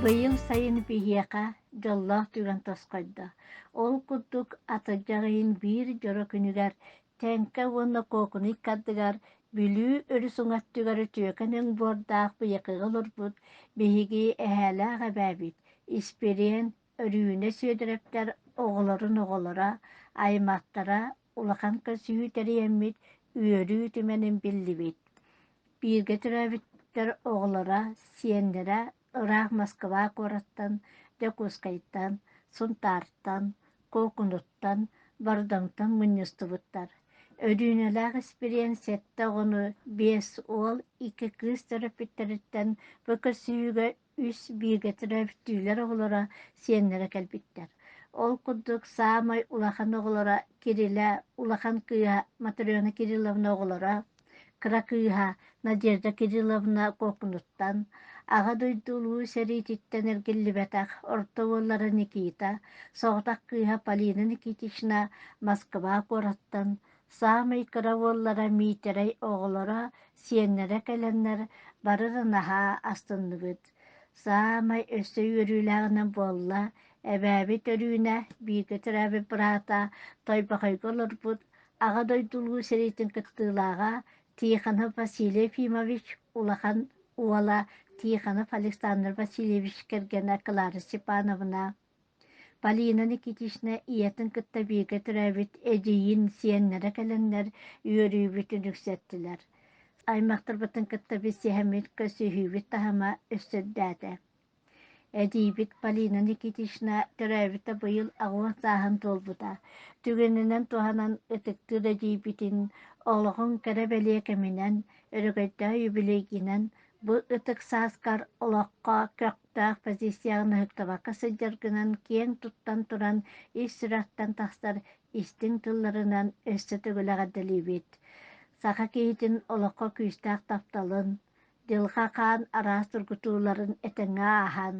Быйыл сайын биһиэхэ дьоллоох түгэн тосхойдо. Ол курдук атырдьах ыйын биир дьоро күнүгэр Тэҥкэ уонна Куокуну икки ардыгар Бүлүү өрүс уҥа өттүгэр үтүөкэн өҥ буордаах Быйакыга олорбут биһиги эһээлээх эбээбит Испириэн, Өрүүнэ Сүөдэрэптэр оҕолорун оҕолоро, аймахтара улахан көрсүһүү тэрийэммит үөрүү түмэнин биллибит. Бииргэ төрөөбүттэр оҕолоро, сиэннэрэ ыраах Москва куораттан, Дьокуускайтан, Сунтаартан, Куокунуттан, Бордоҥтон мунньустубуттар. Өрүүнэлээх Испириэн сэттэ оҕону, биэс уол, икки кыыс төрөппүттэриттэн бу көрсүһүүгэ үс бииргэ төрөөбүттүүлэр оҕолоро, сиэннэрэ кэлбиттэр. Ол курдук саамай улахан оҕолоро Кирилэ, улахан кыыһа Матрена Кирилловна оҕолоро, кыра кыыһа Надежда Кирилловна Куокунуттан, Аҕа дойду Улуу сэриититтэн эргиллибэтэх орто уоллара Никита, соҕотох кыыһа Полина Никитична Москва куораттан, саамай кыра уоллара Миитэрэй оҕолоро, сиэннэрэ кэлэннэр бары да наһаа астынныбыт. Саамай өссө үөрүүлээҕинэн буолла, эбээбит Өрүүнэ бииргэ төрөөбүт быраата Тойбохойго олорбут Аҕа дойду Улуу сэриитин кыттыылааҕа Тихонов Василий Ефимович улахан уола Тихонов Александр Васильевич кэргэнэ Клара Степановна, Полина Никитична ийэтин кытта бииргэ төрөөбүт эдьиийин сиэннэрэ кэлэннэр үөрүүбүтүн үксэттилэр. Аймахтарбытын кытта билсиһэммит көрсүһүүбүт таһыма өссө үрдээтэ. Эдьиийбит Полина Никитична төрөөбүтэ быйыл 80 сааһын туолбута. Түгэнинэн туһанан ытыктыыр эдьиийбитин олоҕун кэрэ-бэлиэ кэминэн, өрөгөйдөөх юбилейгинэн бу ытык сааскар олоххо көхтөөх позицияҕын ыһыктыбакка сылдьаргынан киэҥ туттан туран ис сүрэхтэн тахсар истиҥ тылларынан өссө төгүл эҕэрдэлиибит. Саха киһитин олоххо күүстээх тапталын, Дьылҕа хаан араас тургутууларын этэҥҥэ ааһан,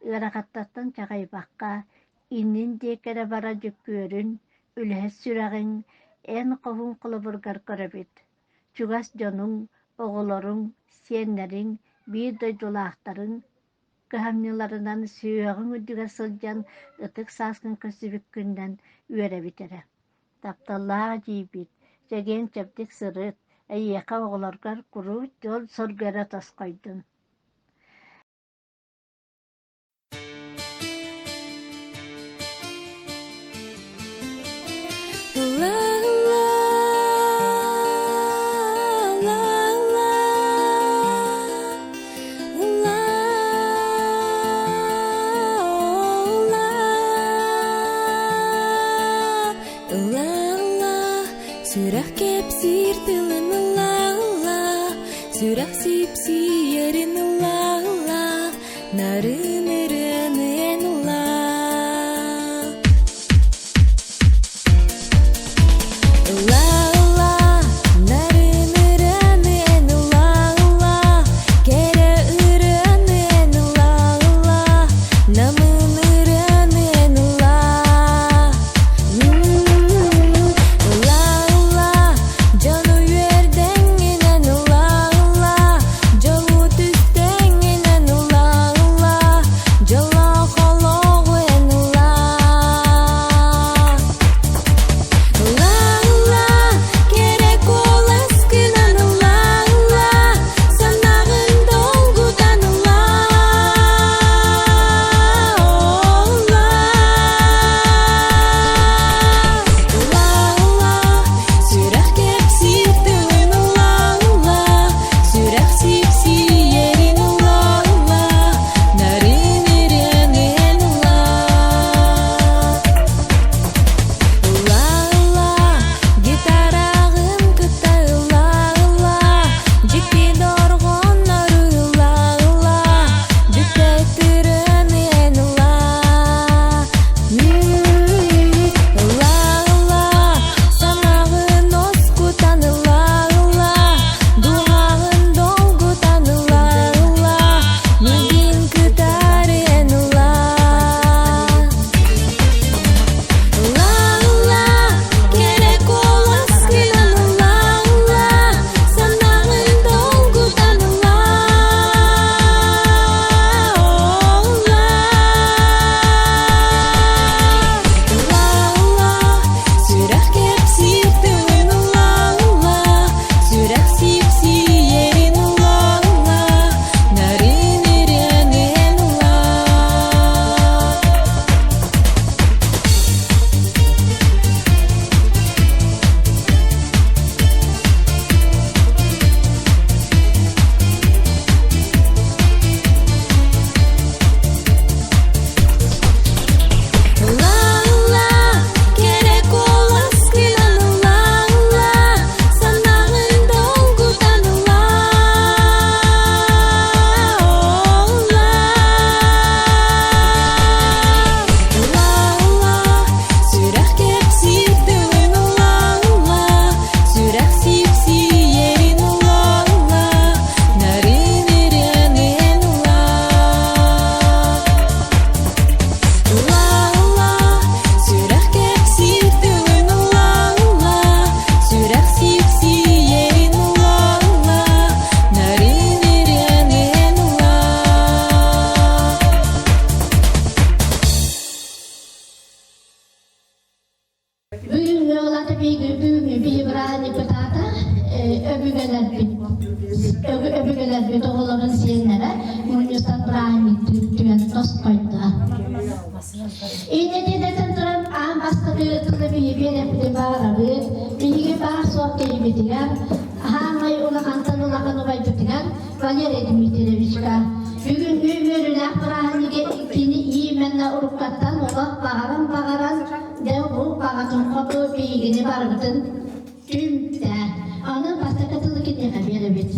ыарахаттартан чаҕыйбакка, иннин диэки эрэ бара дьүккүөрүн, үлэһит сүрэҕиҥ, эн хоһуун холобургар көрөбүт. Чугас дьонуҥ, оҕолоруҥ, сиэннэриҥ, биир дойдулаахтарыҥ кыһамньыларынан сүһүөҕүҥ үрдүгэр сылдьан ытык сааскын көрсүбүккүнэн үөрэбит эрэ. Тапталлаах эдьиийбит, чэгиэн-чэбдик сырыт, эйиэхэ оҕолоргор куруук дьол-соргу эрэ тосхойдун. Сүрэх кэпсиир тылын ылла-ылла, сүрэх сипсийэрин. оҕолорун сиэннэрэ мунньустан бырааһынньыктыы түһэн тосхойдо. Иннэтин этэн туран аан бастакы тылы биһиги биэрэппитин баҕарабыт. Биһиги баар-суох киһибитигэр, хаамай улахантан улахан убайбытыгар Валерий Дмитриевичка бүгүҥҥү үөрүүлээх бырааһынньыгы кини именно уруккаттан олох баҕаран-баҕаран дьэ бу баҕатын хоту биһигини барыбытын түмтэ. Аны бастакы тылы киниэхэ биэрэбит.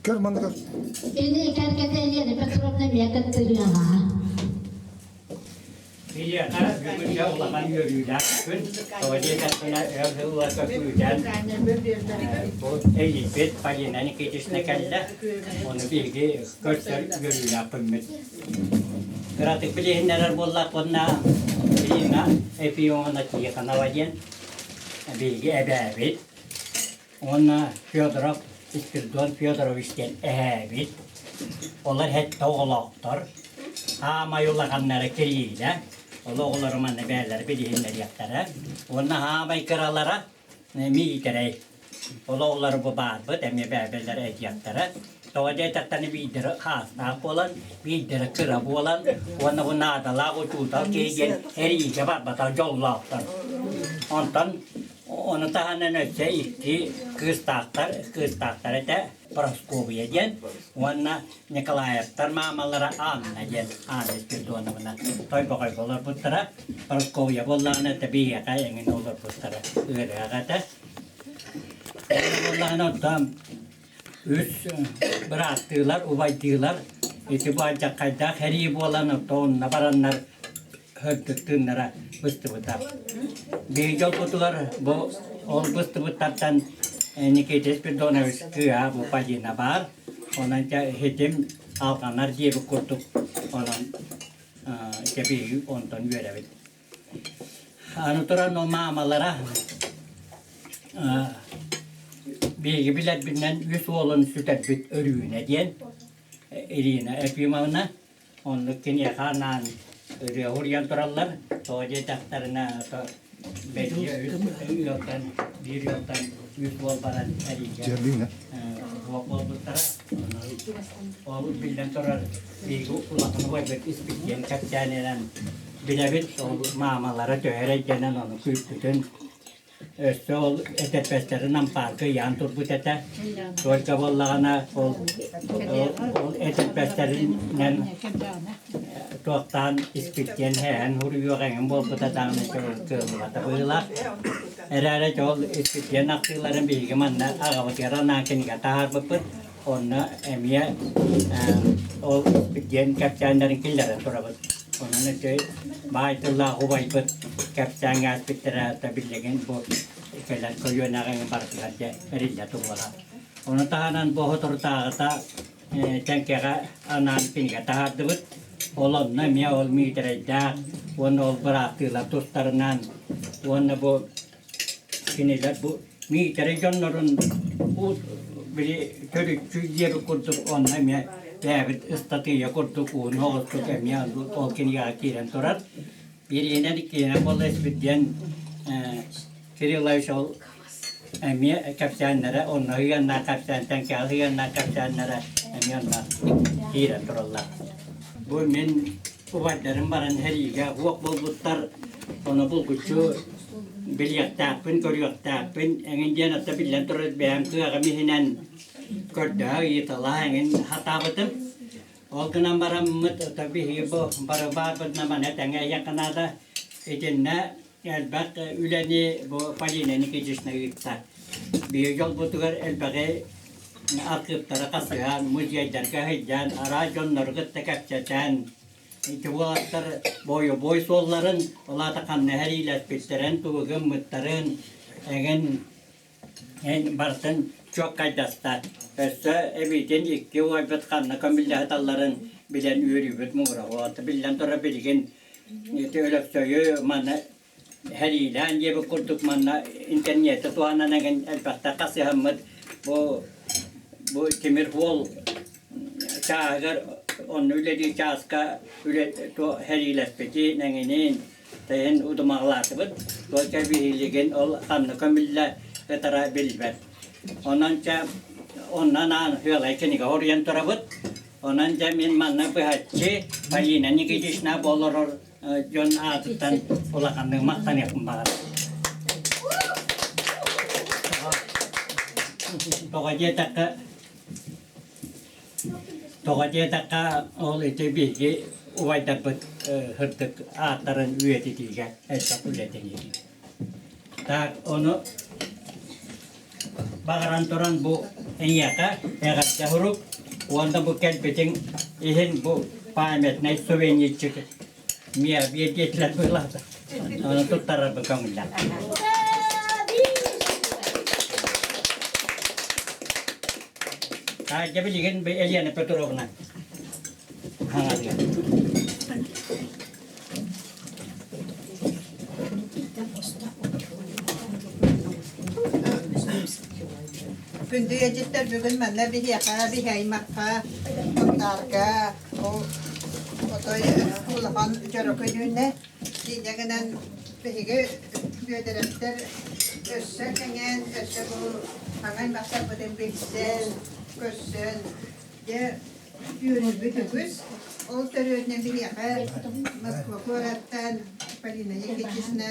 Көр манна көр. Кини кэргэнэ Елена Петровна эмиэ кыттыһыаҕа. Биһиэхэ бүгүҥҥэ улахан үөрүүлээх күн. Тоҕо диэтэхпинэ, өр сылларга күүтэн бу эйииппит Полина Никитична кэллэ. Ону биһиги көрсөр үөрүүлээх күммүт. Кыратык билиһиннэрэр буоллахпына, Ирина Ефимовна Тихонова диэн биһиги эбээбит уонна Федоров Спиридон Федорович диэн эһээбит. Олор сэттэ оҕолоохтор. Хаамай улаханнара Кириилэ, ол оҕолору манна бэйэлэрэ билиһиннэриэхтэрэ. Уонна хаамай кыралара Миитэрэй. Ол оҕолору бу баарбыт, эмиэ бэйэлэрэ этиэхтэрэ. Тоҕо диэтэхтэринэ биирдэрэ хаастаах буолан, биирдэрэ кыра буолан уонна бу наадалаах учуутал киһи диэн эриигэ барбатах дьоллоохтор. Онтон Ону таһынан өссө икки кыыстаахтар, кыыстаахтар этэ Парасковья диэн уонна Николаевтар маамалара Анна диэн Анна Спиридоновна Тойбохойго олорбуттара. Парасковья буоллаҕына этэ биһиэхэ эҥин олорбуттара ыарыһах этэ. Буоллаҕына оттон үс бырааттыылар, убайдыылар ити бу алдьархайдаах сэрии буолан оттон онно бараннар һырдык тыыннара быстыбыта. Биһиги дьолбутугар бу ол быстыбыттартан Никита Спиридонович кыыһа бу Полина баар. Онон дьэ хитим алҕанар диэбит курдук онон дьэ биһиги онтон үөрэбит. Аны туран ол маамалара биһиги билэрбитинэн үс уолун сүтэрбит Өрүүнэ диэн Ирина Ефимовна Оннук киниэхэ анаан ырыа уруйан тураллар. Тоҕо диэтэхтэринэ, бэлиэ үс ыалтан, биир ыалтан үс уол баран эриигэ суох буолбуттара. Ол биллэн турар, биһиги улахан убайбыт испит диэн кэпсээнинэн билэбит. Ол маамалара төһө эрэйдэнэн ону күүппүтүн Өссө ол этэрбэстэрин ампаарга ыйаан турбут этэ. Только буоллаҕына ол ол этэрбэстэринэн туохтаан испиттиэн һээһэн суруйуох эҥин буолбута даҕаны кыаллыбата быһыылаах. Эрээри ол испиттиэн ахтыыларын биһиги манна аҕабытыгар анаан кинигэ таһаарбыппыт. Онно эмиэ ол диэн кэпсээннэрин киллэрэн турабыт. Онон ити баай тыллаах убайбыт кэпсээҥҥэ ааспыттара билигин бу кэлэр көлүөнэҕэ барытыгар дьэ эриллэ туруора. Ону таһынан бу соторутааҕыта Тэҥкэҕэ анаан кинигэ таһаардыбыт. Ол онно эмиэ ол Миитэрэйдээх уонна ол бырааттыылар тустарынан уонна бу Кинилэр бу Миитэрэй дьоннорун били төрүччү диэбит курдук онно эмиэ бэйэбит ыстатыйа курдук уһун оҕустук эмиэ ол кинигэҕэ киирэн турар. Бириинэн иккиһинэн буолла испит диэн Кириллович ол эмиэ кэпсээннэрэ онно ыйаннаах кэпсээнтэн кэҕэ ыйаннаах кэпсээннэрэ эмиэ онно киирэн тураллар. Бу мин убайдарым баран сэриигэ уох буолбуттар, ону булгуччу билиэхтээхпин, көрүөхтээхпин эҥин диэн ата биллэн турар бэйэм кыаҕым иһинэн көрдөһө ыйыталаһа эҥин сатаабытым. Ол гынан бараммыт ото биһиги бу бары баарбытына маны тэҥэ эйиэхэ наада. Итиннэ элбэх үлэни бу Полина Никитична ыытта. Биһиги дьолбутугар элбэҕи архыыптары хасыһан, музейдарга сылдьан, араас дьоннору кытта кэпсэтэн, ити уолаттар бойобуой суолларын, ол аата ханна сэриилэспиттэрин, тугу гыммыттарын, эҥин эн барытын чуоккайдаста. Өссө эбиитин икки уолбут ханна көмүллэһэ сыталларын билэн үөрүүбүт муҥура. Уолаттар биллэн турар билигин ити Өлөксөйү маны сэриилээн диэбит курдук манна интернети туһанан эҥин элбэхтэ хасыһаммыт бу бу тимир суол чааһыгар онно үлэлии чааска үлэ сэриилэспитин эҥинин тэһин удумаҕалаатыбыт только биһилигин ол ханна көмүллэ ытара билбэт онон чэ Онно анаан сыалай кинигэ хоруйан турабыт. Онон дьэ мин манна быһаччы Полина Никитична олорор дьон аатыттан улаханнык махтаныахпын баҕарабын. Тоҕо диэтэххэ, тоҕо диэтэххэ ол ити биһиги убайдарбыт сырдык ааттарын үйэтитиигэ элбэх үлэтин Так, ону баҕаран туран бу эйиэхэ эҕэрдэ сурук уонна бу кэлбитиҥ иһин бу памятнай сувенирчик миэ биэрдиэтилэр быһыылаах. Ону туттарарбын көҥүллээх. Дьэ билигин Елена Петровна хаҥалыа. Күндү ыалдьыттар бүгүн манна биһиэхэ, биһи аймахха, Сунтаарга ол отой улахан дьоро күнүүнэ. Инньэ гынан биһиги Бүөдэрэптэр өссө кэҥээн, өссө бу саҥа аймахтарбытын билсэн, көрсөн, дьэ Үөрүүбүт үгүс. Ол төрүөтүнэн биһиэхэ Москва куораттан Полина Никитична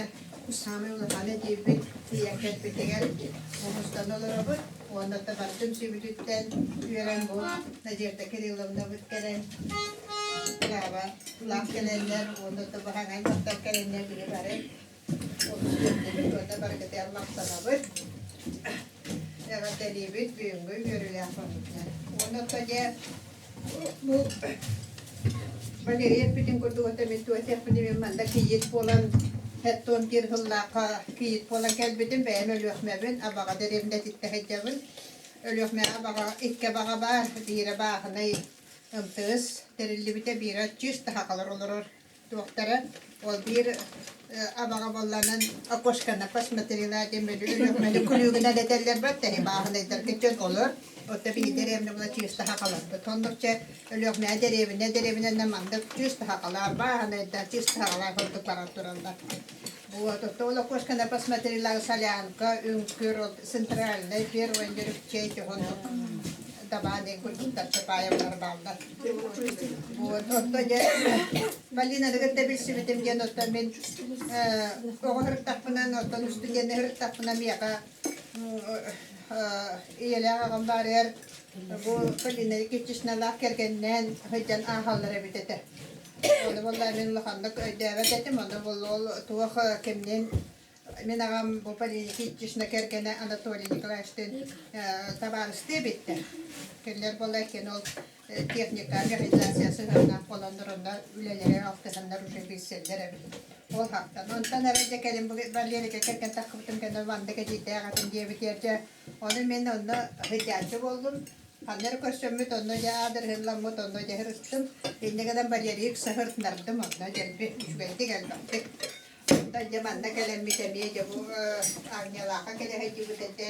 саамай улахан эдьиийбит тиийэн кэлбитигэр мустан олоробут. Уонна да бары түмсүүбүтүттэн үөрэн бу Надежда Кирилловнабыт кэлэн Слава лаах кэлэннэр уонна да бу хаҥан аймахтар кэлэннэр биһи бары олус үөрдүбүт уонна барыгытыгар махтанабыт. Эҕэрдэлиибит бүгүҥҥү үөрүүлээх хонугунан. Уонна оттон дьэ бу Валерий эппитин курдук оттон мин туох этиэхпиний мин манна кийиит буолан хэттон кир сыллаахха кийиит буолан кэлбитим бэйэм Өлүөхүмэбин Абаҕа дэриэбинэтиттэн сылдьабын. Өлүөхүмэҕэ абаҕа икки абаҕа баар биирэ бааһынай МТС тэриллибитэ биирэ чыыс сахалар олорор туохтара ол биир абаҕа буолланан окошканы посмотрела диэн мөлү күлүүгүнэн этэллэр бат тэһи бааһынайдарга дьон олор отто биһи дэриэбинэ була чыыста хахаларбыт оннукча Өлүөхмээ дэриэбинэ дэриэбинэнэн маннык чыыста хахалаар бааһынайдар чыыста хахалаар курдук баран тураллар вот ол окошканы посмотрела солянка үҥкүр центральный первый нөрүкчэй чохоннук дабаан курдуктар Чапаевлар бааллар Вот, онто дьэ Полинаны кытта билсибитим диэн оттон мин оҕо сырыттахпынан, оттон устудьуонна сырыттахпына миэхэ ийэлээх аҕам баарыгар бу Полина Никитичналаах кэргэнинээн сылдьан ааһаллар эбит этэ. Ону буолла мин улаханнык өйдөөбөт этим, ону буолла ол туох кимниин Мин аҕам бу Полина Никитична кэргэнэ Анатолий Николаевичтыын табаарыстыы эбиттэр. Кинилэр буолла иккиэн ол техника, механизация сыһыаннаах буоланнар онно үлэлэри алтыһаннар уже билсэллэр эбит. Ол хахтан. Онтон эрэ дьэ кэлин бу Валерийга кэргэн таххыбытым кэннэ маннык эдьиийдээх этим диэбитигэр дьэ ону мин онно сылдьааччы буоллум. Ханна эрэ көрсөммүт онно дьэ аадырыһылламмыт онно дьэ сырыттым. Инньэ гынан Валерийы саһыртынардым онно дэлби үчүгэйдик элбэхтик. Онтон дьэ манна кэлэммит эмиэ дьэ бу Агнялаахха кэлэ сылдьыбыт этэ.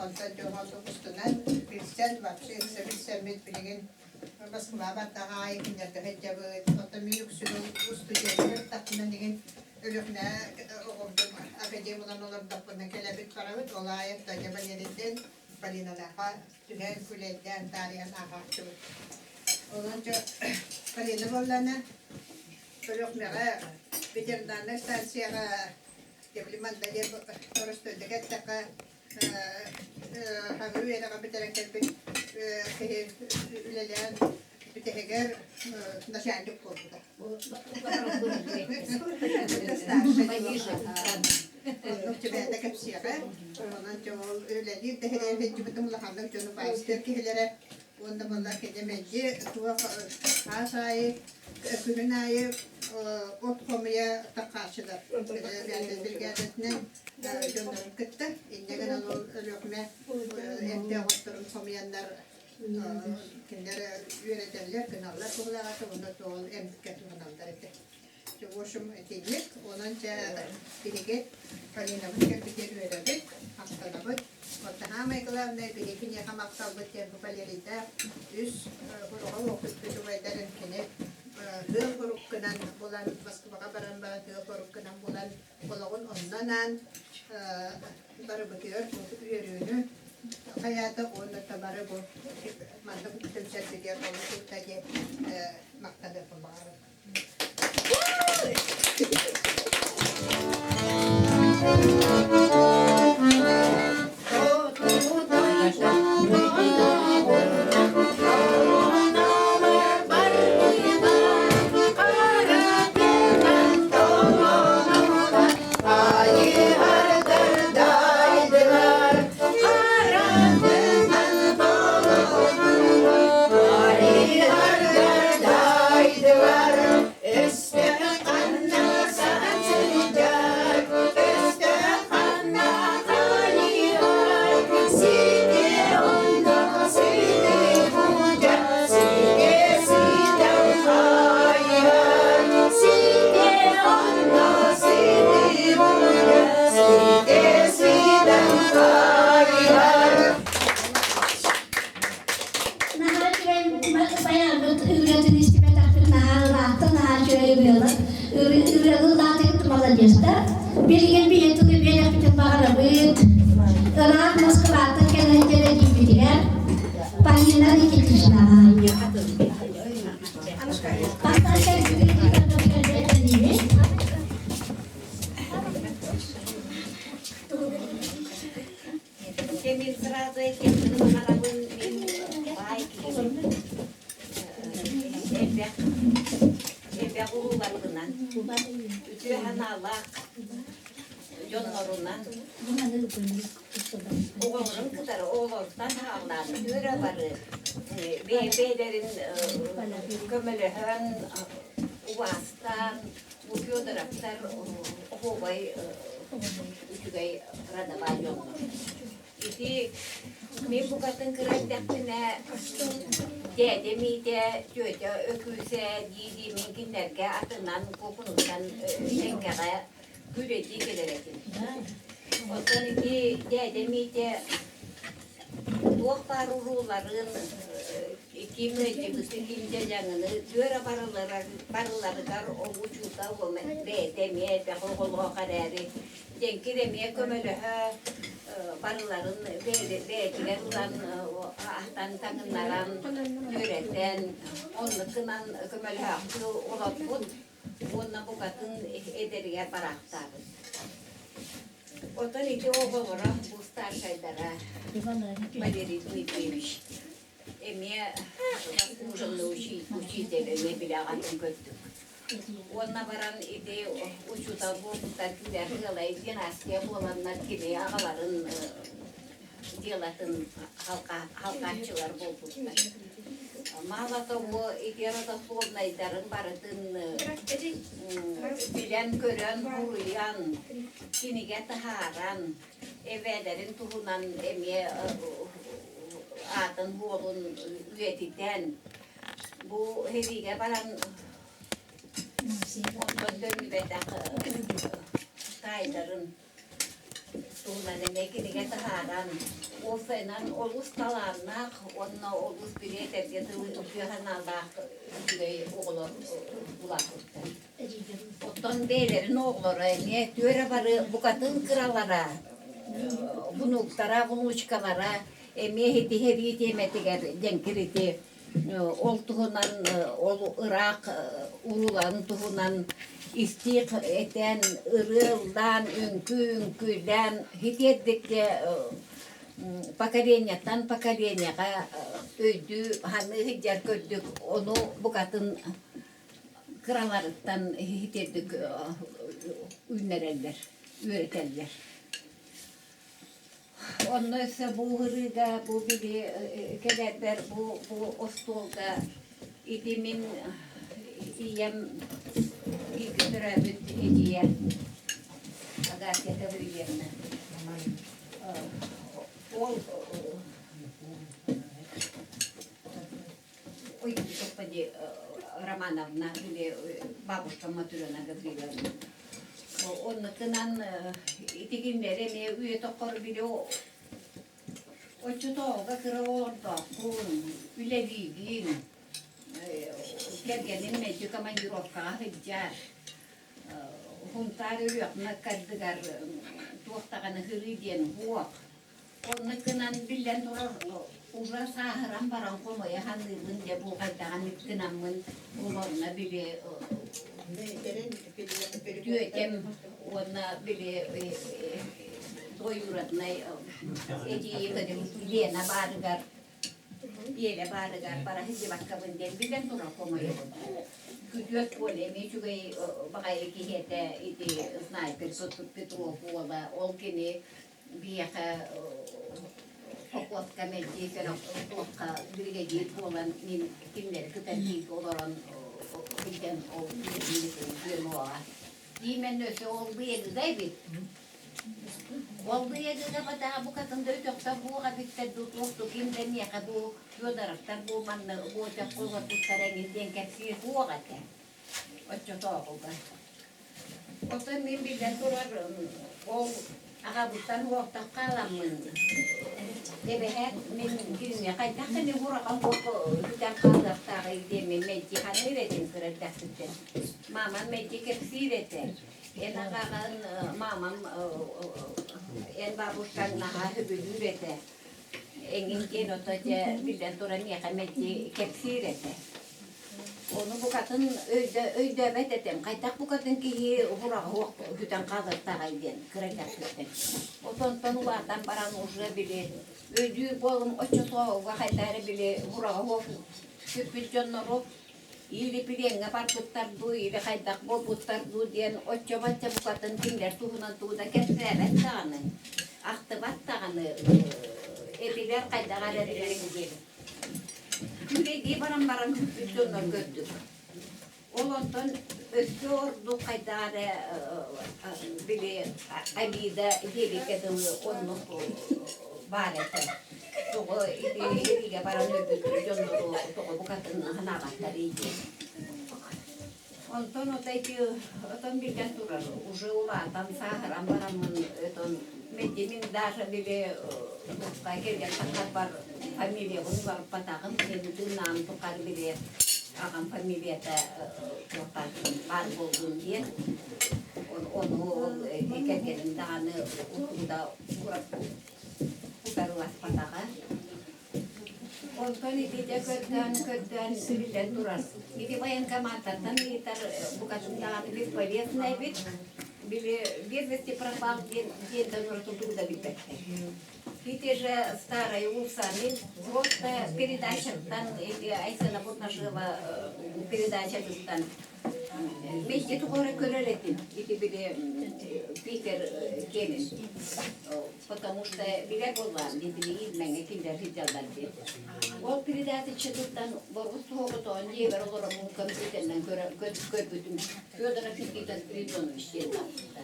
Онтон дьэ онтон устунан билсэн вообще ыкса билсэммит билигин Москва бардаҕа аайы кинилэргэ сылдьабыт. Оттон мин үксүн устудьуоннар тахпынан игин Өлүөхүмэ оҕобутун академиянан олордохпуна кэлэбит барабыт. Ол аайы дьэ Валерийдин Полиналаахха түһэн күлэйдээн таарыйан ааһааччыбыт. Онон дьэ Полина буоллаҕына Өлүөхүмэҕэ ветеринарнай станцияҕа Теплиманда диэн оростуойдук эттэххэ хаҥыы үөрэҕи бүтэрэн кэлбит киһи үлэлээн бүтэһигэр начальник буолбута. Оннук түбээтэ кэпсиэҕэ. Онон дьэ ол үлэлиир дэһэрээр сылдьыбытым улаханнык дьону баайыстыыр киһилэрэ уонна буолла кини мэлдьи туох хаас аайы Күһүн аайы от хомуйа таххааччылар биригээдэтинэн дьоннорун кытта инньэ гынан ол Өлүөхүмэ эмтээх отторун хомуйаннар кинилэр үөрэтэллэр, гыналлар туһулааҕа уонна ол эмкэ туһаналлар этэ. В общем, итинник. Онон дьэ биһиги Полинабыт кэлбитигэр үөрэбит, махтанабыт. Вот самое главное, биһиги киниэхэ махталбыт диэн бу Валерийдаах үс уруга уоппут убайдарын кини тыал хоруккунан булан Москваҕа баран баран тыал хоруккунан булан олоҕун онно анаан барыбытыгар үөрүүнү. Хайаата уонна бары бу маннык түмсэрбитигэр олус укта диэн махтаныахпын баҕарабын. Наһаа үчүгэй байааммыт ырыатын истибэтэхпит наһаа ыраахтан наһаа үчүгэй ырыалар. Ырыаны ылаатыгыт маладьыастар. Билигин биһи тылы биэрэхпитин баҕарабыт. Ыраах Москваттан кэлэн кэлэдииппитигэр Полина Никитичнаҕа. Бастаан кэлбитигэр Мин сразу этиэхпин баҕарабын, мин баай киһибин. Элбэх, элбэх урууларбынан, үтүө санаалаах дьоннорунан, оҕолорун кытары оҕолоруттан хааллаан үөрэ бары бэйэ-бэйэлэрин көмөлөһөн, убаастаан, бу Федоровтар оһуобай үчүгэй родовай дьоннор. Ити мин букатын кыра эрдэхпинэ дээдэ Миитэ, тетя Өкүүсэ дии-дии мин кинилэргэ атынан куукунуттан Лэҥкэҕэ күүлэйдии кэлэр этим. Оттон ити дээдэ Миитэ туох баар урууларын ким ыалдьыбыты, ким дьадьаҥыны түөрэ барыларыгар ол учуутал бэйэтэ эмиэ элбэх оҕолоох эрээри дьэҥкир эмиэ көмөлөһө барыларын бэйэтигэр ылан аһатан таҥыннаран үөрэтэн оннук гынан көмөлөһөөхтүү олорбут уонна букатын эдэригэр бараахтаабыт. Оттон ити оҕолоро бу старшайдара Валерий Дмитриевич эмиэ заслуженный учитель эмиэ билэҕин көрдүк. Уонна баран ити учуутал буолбуттар күүлэр ыалай династия буоланнар кини аҕаларын дьыалатын халҕааччылар буолбуттар. Мало того, ити родословнайдарын барытын билэн-көрөн, буруйан, кинигэ таһааран, эбээлэрин туһунан эмиэ аатын уолун үйэтитэн, бу сэриигэ баран онтон төннүбэтэх таайдарын туһунан эмиэ кинигэ таһааран, уопсайынан олус талааннаах уонна олус билиэтэргэ дылы үтүө санаалаах үчүгэй оҕолор улааппыттар. Оттон бэйэлэрин оҕолоро эмиэ түөрэ бары букатын кыралара, внуктара, внучкалара эмиэ итиһэрии тиэмэтигэр дьэҥкир ити ол туһунан ол ыраах урууларын туһунан истиих этэн, ырыа ыллаан, үҥкүү үҥкүүлээн итиэрдик поколениеттан поколенияҕа өйдүү саныы сылдьар көрдүк ону букатын кыраларыттан итиэрдик үүннэрэллэр, үөрэтэллэр. Онно өссө бу ыһырыыга, бу били кэлэрбэр бу бу остуолга ити мин ийэм бииргэ төрөөбүт эдьиийэ Агафья Гаврильевна. Ол ой, господи, Романовна или бабушка Матрена Гавриловна. Оннукунан итигиннэри эмиэ үйэ тоххор били оччотооҕуга кыра оҕолордоохпун, үлэлиигин, кэргэним мэлдьи командировкаҕа сылдьар, Хунтаар Өлүөхүмэ ыккардыгар туох даҕаны һырыы диэн суох. Онно гынан биллэн турар уже сааһыран баран хомойо саныыбын дьэ бу хайдаҕын гынаммын олорно били түөтэм уонна били двоюроднай эдьиийим Лена баарыгар Биэлэ баарыгар бара сылдьыбаккабын диэн билэн турар хомойобун. Күтүөт Коля эмиэ үчүгэй баҕайы киһи этэ ити снайпер Петров уола ол кини биһиэхэ холкуоска мэлдьи туохха биригэдьиир буолан мин кинилэри кытта бииргэ олорон сылдьан ол үөрүөҕэ. Диимэн өссө ол быйагыга эбит. Ол быйагыга батаа букатын да өтөхтөр буоҕа эбиттэр дуу туох дуу ким да миэхэ бу Федоровтар бу манна бу өтөххө олорбуттар эҥин диэн кэпсиир буоҕа этэ. Оччотооҕуга. Оттон мин биллэн турар ол аҕабыттан уохтах хааламмын эбэһээт мин кинини хайдах да мин урахан буох бүтэн хаалыахтааҕый диэммин мэлдьи саныыр этим кыра эрдэхпиттэн. Мамам мэлдьи кэпсиир этэ. Эн аҕаҕын мамам эн бабушкаҥ наһаа сөбүлүүр этэ. Эҥин диэн ото дьэ биллэн туран миэхэ мэлдьи кэпсиир этэ. Ону букатын өйдөөбөт этим. Хайдах букатын киһи уһураҕа суох бүтэн хаалыахтааҕай диэн кыра эрдэхпиттэн. Отонтон улаатан баран уже били өйдүүр буолум оччотооҕуга хайдах эрэ били уһураҕа суох сүппүт дьоннору или пилиэҥҥэ барбыттар дуу, или хайдах буолбуттар дуу диэн оччо-бачча букатын кинилэр туһунан тугу да кэпсээбэт даҕаны, ахтыбат даҕаны этилэр хайдах эрэ били Күүлэйдии баран баран сүппүт дьоннор көрдүк. Ол онтон өссө ордук хайдах эрэ били обида диэбиккэ дылы оннук баар этэ. Тоҕо ити сэриигэ баран өлбүт дьоннору тоҕо букатын санаабаттарый диэн. Онтон ото ити отон биллэн турар, уже улаатан сааһыран бараммын отон мэлдьи мин даже били туохха кэргэн тахсарбар фамилиябын уларыппатаҕым, мин тыыннаҕым тухары били аҕам фамилията туохха баар буоллун диэн ону ол кэргэним даҕаны утууда утарыласпатаҕа. Онтон ититэ көрдөөн көрдөөн биллэн турар. Ити военкоматтартан ыйытар букатын даҕаны бесполезно эбит. Били без вести пропал диэн диэнтэн ураты тугу да билбэттэр. Ити же старая усами просто передачаттан эти Айсена Бутнашева передачатыттан Мэлдьи тугу эрэ көрөр этим. Ити били Питер киэнин. Потому что билэр буоллаҕым дии, билигин мэҥэ кинилэр сылдьаллар дии. Ол передачатыттан Боруос Туһоҕотоон дьиэбэр олороммун компьютерынан көрбүтүм. Федоров Никита Спиридонович диэн тахсыбыта.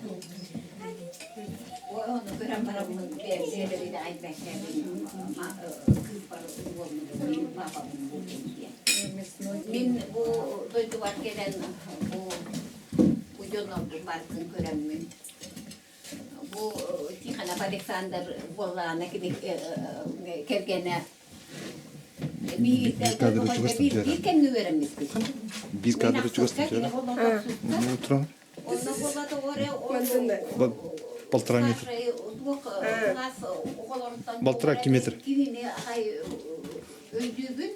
Ону көрөн бараммын бэйэбэр итэҕэйбэккэбин кыыспар уолмун папабын булдум диэн. Мин бу дойдубар кэлэн бу бу дьоннорбун барытын көрөммүн бу Тихонов Александр буоллаҕына кини кэргэнэ Биир кадры чугас биир кэмҥэ үөрэммиппит. Биир кадры чугас Утром. Полтора метра. Полтора метр. Кинини аҕай өйдүүбүн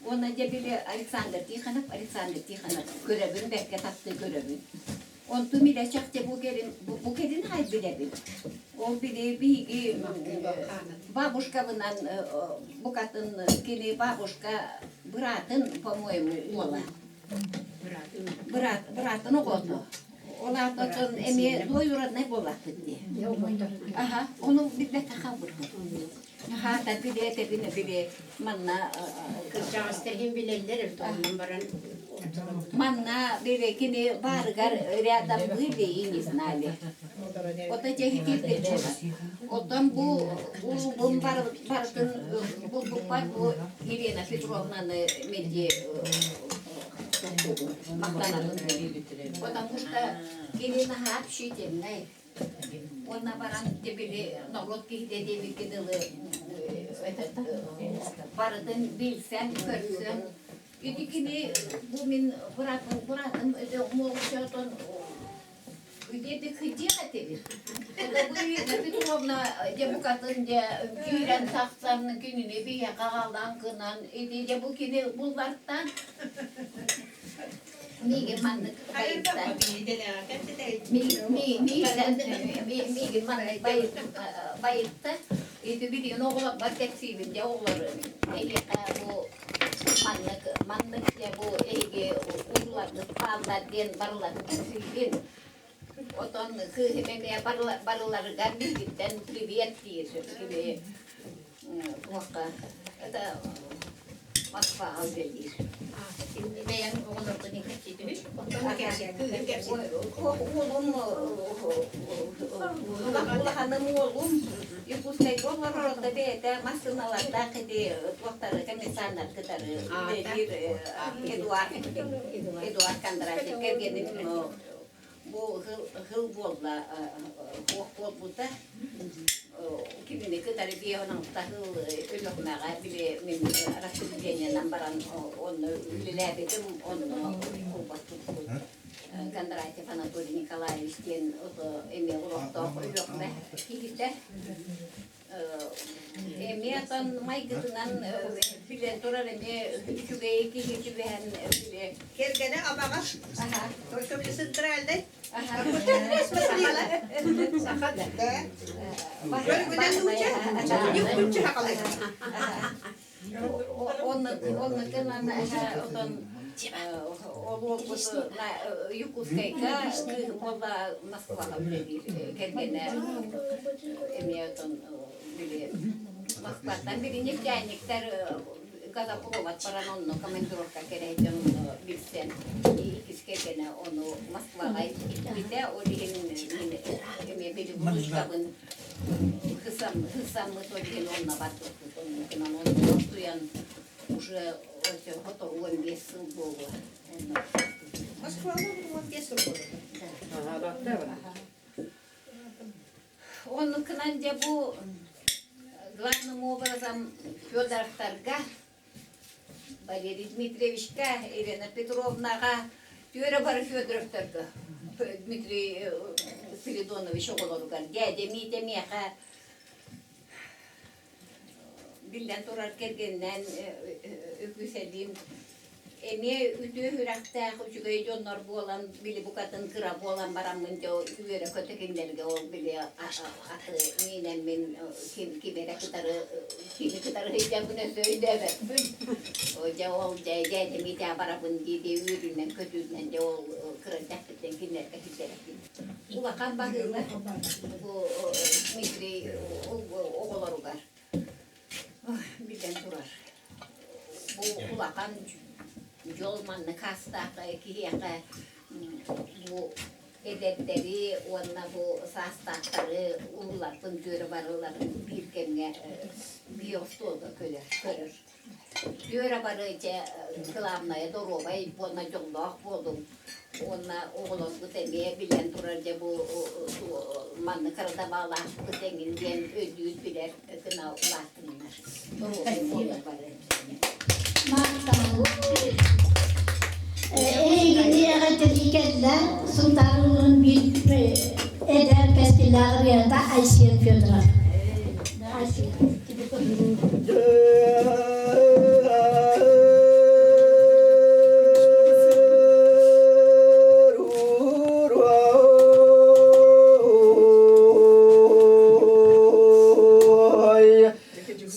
уонна дьэ били Александр Тихонов, Александр Тихонов көрөбүн, бэркэ таптыы көрөбүн. Онтум илэ чахчы бу кэлин бу кэлин аҕай билэбин. Ол били биһиги бабушкабынан букатын кини бабушка быраатын, по-моему, уола. Быраат, быраатын оҕото. Ол аата эмиэ двоюроднай буоллахпыт дии. Аха, ону билбэккэ хаалбыппыт. Аха, билээтэбин били манна Кырдьаҕастар иһин билэллэр онон баран манна били кини баарыгар рядом были и не знали. Ото дьэһитирдик буолар. Оттон бу улуубун барытын булбуппар бу Елена Петровнаны мэлдьи махтанабын. Потому что кини наһаа общительный. Уонна баран били норуот киһитэ диэбиккэ дылы этот барытын билсэн, көрсөн. Ити кини бу мин быраатым, быраатым молчотон Где хотела тебе? Это бу Ирина Петровна дьэ букатын дьэ киирэн тахсан кинини биһиэхэ аҕалан гынан ити дьэ бу кини буллартан миигин маннык байытта миигин маннык байытта ити билигин оҕолорбор кэпсиибин дьэ оҕолор эһиэхэ бу маннык маннык дьэ бу эһиги уулларгыт хааллар диэн барыларын кэпсиибин Отон кыыһым эмиэ барыларыгар биһигиттэн привет диир кини туохха это Москваҕа үлэлиир. Бэйэҥ оҕолоргун кэпсиитибит. Уолум улаханым уолум Якутскайга олорор да бэйэтэ массыыналардаах ити туохтары комиссарнар кытары үлэлиир Эдуард Эдуард Кондратьев кэргэним Бу ыһыл буолла, туох буолбута, кинини кытары 56 сыл Өлүөхүмэҕэ били мин распределениенан баран онно үлэлээбитим, онно холбоспуппут. Кондратьев Анатолий Николаевич диэн эмиэ олохтоох Өлүөхүмэ киһитэ. Эмиэ отон майгытынан билэн турар эмиэ үчүгэй киһи түбэһэн били Кэргэнэ абаҕас. Только мне центральный. Саха да. Да. Көргүнэн нууча. Ньуккуччу хакалай. Оннукунан отон олуолбут Якутскайга кыыһым буолла Москваҕа үлэлиир кэргэнэ эмиэ отон били Москваттан били нефтяниктар газопровод баран онно командировка кэлэйдэн онно билсэн иккис кэргэнэ ону Москваҕа илпитэ ол иһин мин эмиэ били булушкабын Хысаммыт ол иһин онно барбыппыт. Оннукунан онно туйан уже сотору 15 сыл буолуо. Москваҕа 15 сыл буолуо. Оннукунан дьэ бу главным образом Федоровтарга Валерий Дмитриевичка, Елена Петровнаҕа, түөрэ бары Федоровтарга Дмитрий Спиридонович оҕолоругар дьээдэ Миитэ миэхэ биллэн турар кэргэнинээн үкүсэлиин эмиэ үтүө сүрэхтээх үчүгэй дьоннор буолан били букатын кыра буолан бараммын дьэ үөрэ-көтө кинилэргэ ол били аты миинэммин ким эрэ кытары кими кытары сылдьаммын өссө өйдөөбөппүн дьэ ол дьэ дьээдэ Митя барабын дии-дии үөрүүнэн көтүүнэн дьэ ол кыра эрдэхпиттэн кинилэргэ сылдьар Улахан баһыыба бу Дмитрий оҕолоругар билэн турар. Бу улахан дьол маннык аастаах киһиэхэ бу эдэрдэри уонна бу саастаахтары урууларбын түөрэ барыларын биир кэмҥэ биир остуолга көрөр. Түөрэ бары дьэ кылаабынайа доруобай уонна дьоллоох буолуҥ уонна оҕолоргут эмиэ билэн турар дьэ бу маннык кырадабаалаахпыт эҥин диэн өйдүүр билэр гына улааттыннар. Доруобай буолуҥ бары. Эһигини эҕэрдэлии кэллэ Сунтаар улууһун биир эдэр кэскиллээх ырыаһыта Айсен Федоров. Айсен.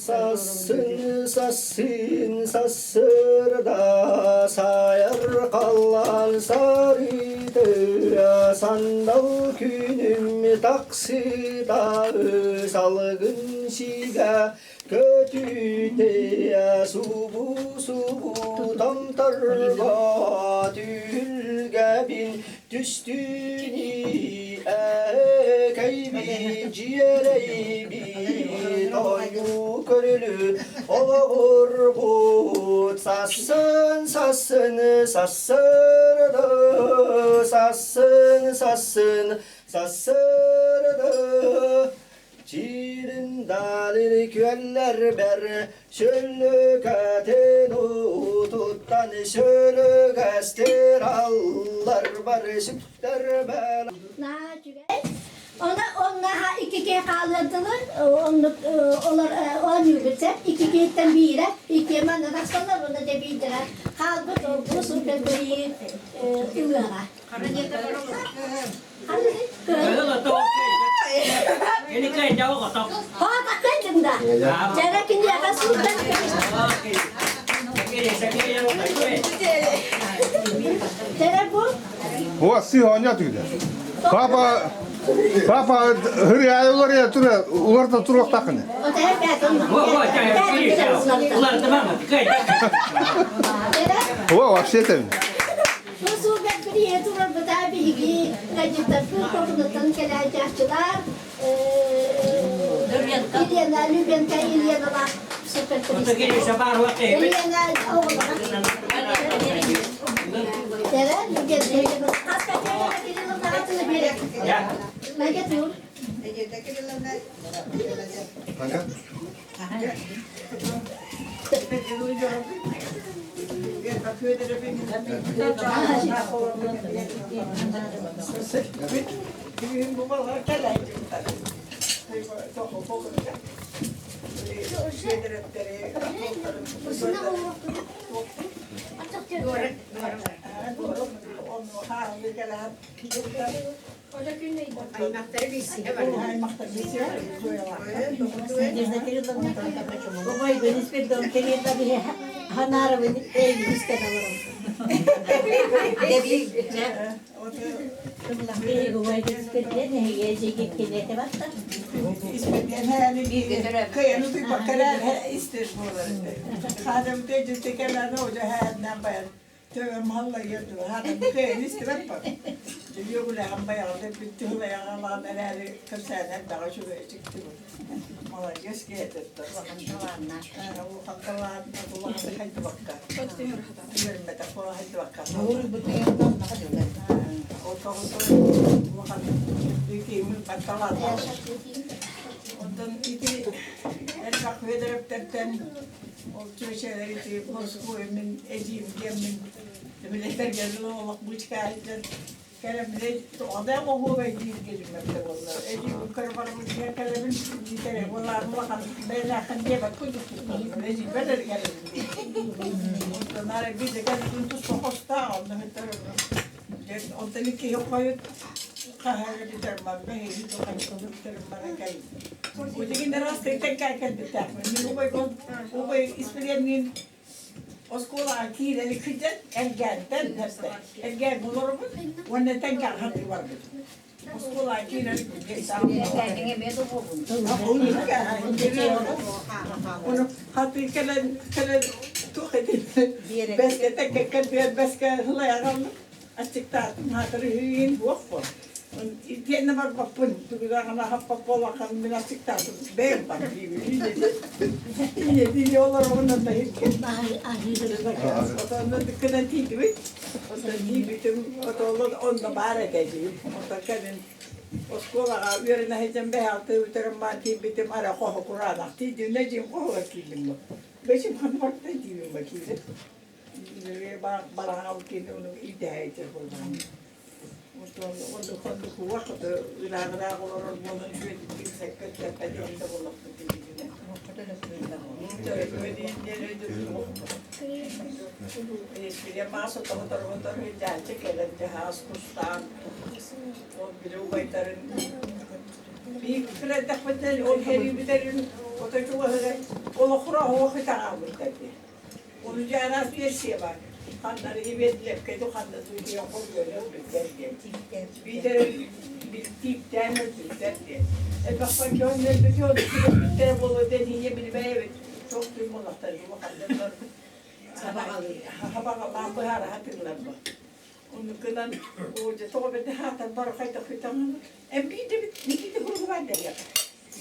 Сасын, сасын, сасырда сайыр қаллан сарыды сандал күнүм таксыда салгын сигэ көтүтэ субу-субу томторго түһүлгэбин түстүни кэйби дьиэрэйби тойу көрүлү олоҕурбут сассын сассын сассырды сассын сассын сассырды Чиирин далили күөллэрбэр Сүллүкэтин уутуттан сүлүгэ Кэстер аллар бар сүктэр бэл Она оннаха икки хааллардылар, оннук олор оонньуубут икки киһиттэн биирэ, икки манна тахсаллар, уонна дьэ биирдэрэ хаалбыт, ол бу супер быйыы ылыаҕа. О, сы оня түгде. Папа, папа, хырыай улар я тура, улар та турук тақыны. О, вообще там. Елена Любенко, Елена супер Елена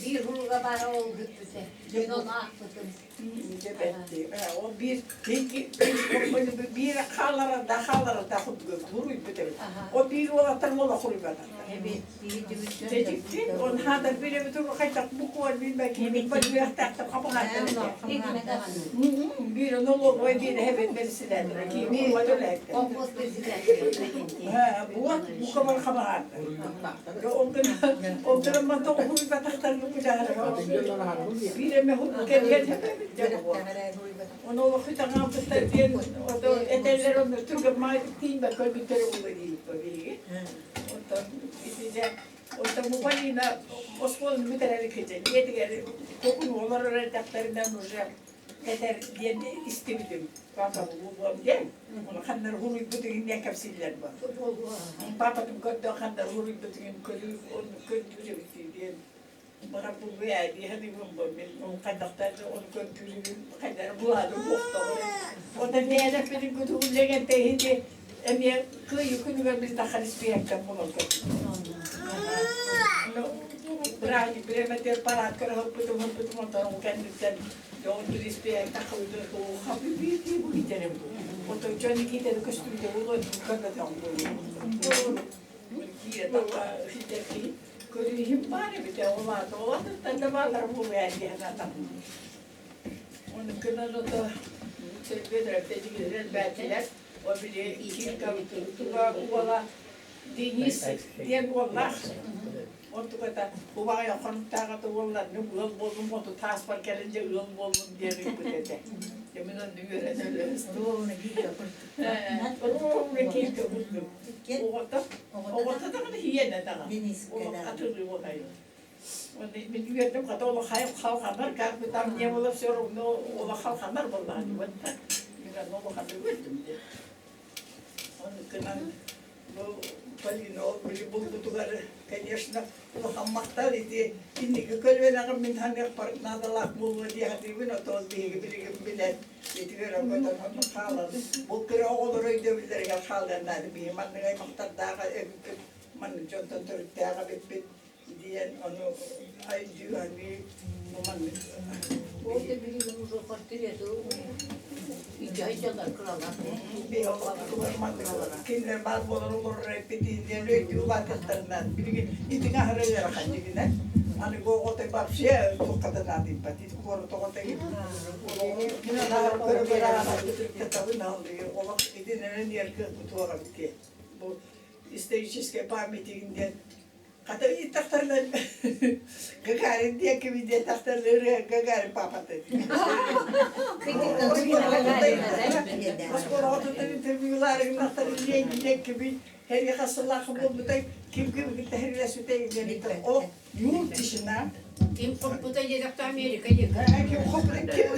Биир уруга баара ол бүппүтэ. Мин ону аахпытым. Дьэ бэрти. Ол биир биир хаалара да хаалара да курдук хуруйбут эбит. Ол биир уолаттар уола хуруйбатахтар. Дьикти, он хаатар биир эбит хайдах буква билбэт бөлүөхтээхтэр хапыһааттар этэ. Биир нолуогуй биир эһэбин бэрсилээтэр. Киими уотулэттэр. Колхоз председателя. Буот букабар хабаһааттар. Ол гынан манта уһуйбатахтарын биир эмэ кэлиэн Ону олоху таҥаабыттар диэн ото этэллэр онно түргэн маайдык көрбүттэрэ буолуо диибит биһиги. Онтон итиннэ онтон Мупалина оскуоланы бүтэрэр киһи дьиэтигэр кокун олорор эрдэхтэринэн уже этэр диэн истибитим. Папа булуом диэн. Оны ханнар хуруйбут иҥнэ кэпсииллэр бу. Папатын көрдөө ханнар хуруйбут иҥин көрүү оны көрдүүр эбит диэн. Бара булуя дии саныыбын бу мин ол хайдахтар оны көрдүүрүн хайдары булаады буохтоҕун. Онон бэйэлэппитин күтүгүллэгэн тэһити эмиэ кыайыы күнүгэр мин тахар испиэктэн булан көрдүм. Бырааһынньык бириэмэтигэр парад көрө сылбытым онтон ол кэнниттэн дьон туриспиэк тахыбытын хабы бу китерем бу. Отой дьон китере көстүүтэ булуон көрбөтөҕүм буолуо. Киирэ тахха ситэр көрүүһүм баар эбитэ ол аата ол атыттан да бааллар буолуо диэн атам. Оны кынан ото Бөдөрөптө бээтилэр о били кирка туга уола Денис диэн уоллаах. Онтуката убаҕай хонуктааҕыта уолларны ыал буоллум оту тааспар кэлин дьэ ыал буоллум диэн ыйбыт этэ. Дьэ мин онно үөрэн өлөстүм. Ровно кииргэ курдук. Оҕото, оҕото даҕаны хиэнэ даҕаны. Атылыы буолайын. Мин үөрдүм, хата ол халханар, как бы там не было, все равно ол халханар буоллаҕа вот так. Мин онно улаханнык үөрдүм диэн. Оны гынан бу Полина ол били булбутугар, конечно, улахан махтал ити инники көлүөнэҕим мин ханыахпар наадалаах буолуо дии саныыбын, отон биһиги билигин билэн итигэр өҥөтөн хаалан бу кыра оҕолор өйдөбүллэригэр хаалыан наада биһи маннык аймахтардаах эбиппит, маннык дьонтон төрүттээх эбиппит диэн ону өйдүү бу маннык Ол да билигин уже портреты идеялар кыралар. Кинилэр баар буолар олорор эппитин диэн өйдүү улаатыахтарынан билигин итиҥ аһара ыарахан дьигинэн аны оҕото вообще туохха да наадыйбат ити куорат оҕото олох итинэн туох эбит бу историческая памятник диэн Хата ыйыттахтарына Гагарин диэки диэтэхтэринэ Гагарин папата Оскуолаҕа тутан интервьюлаарыгынахтар Ленин диэки Херри хасылаах буолбутай ким ким кытта диэн ол юр тишина Ким хоппута диэтэхтэ Америка диэки. Ким хоппута ким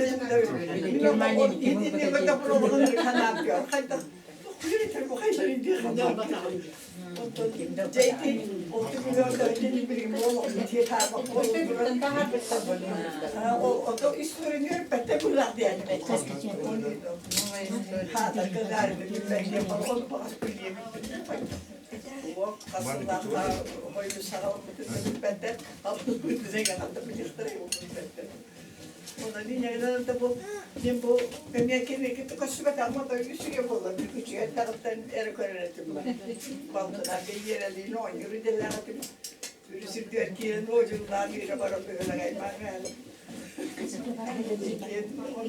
Мен бу эмиэ кини көстүбэтэҕим ото үсүгэ буолла үчүгэй даҕыттан эрэ көрөр этим балтына бэйиэрэлиин оонньуур идэлээх этим үрүсүрдүөр киирэн уодьуллаан үөрэ баран бөһүөлэгэй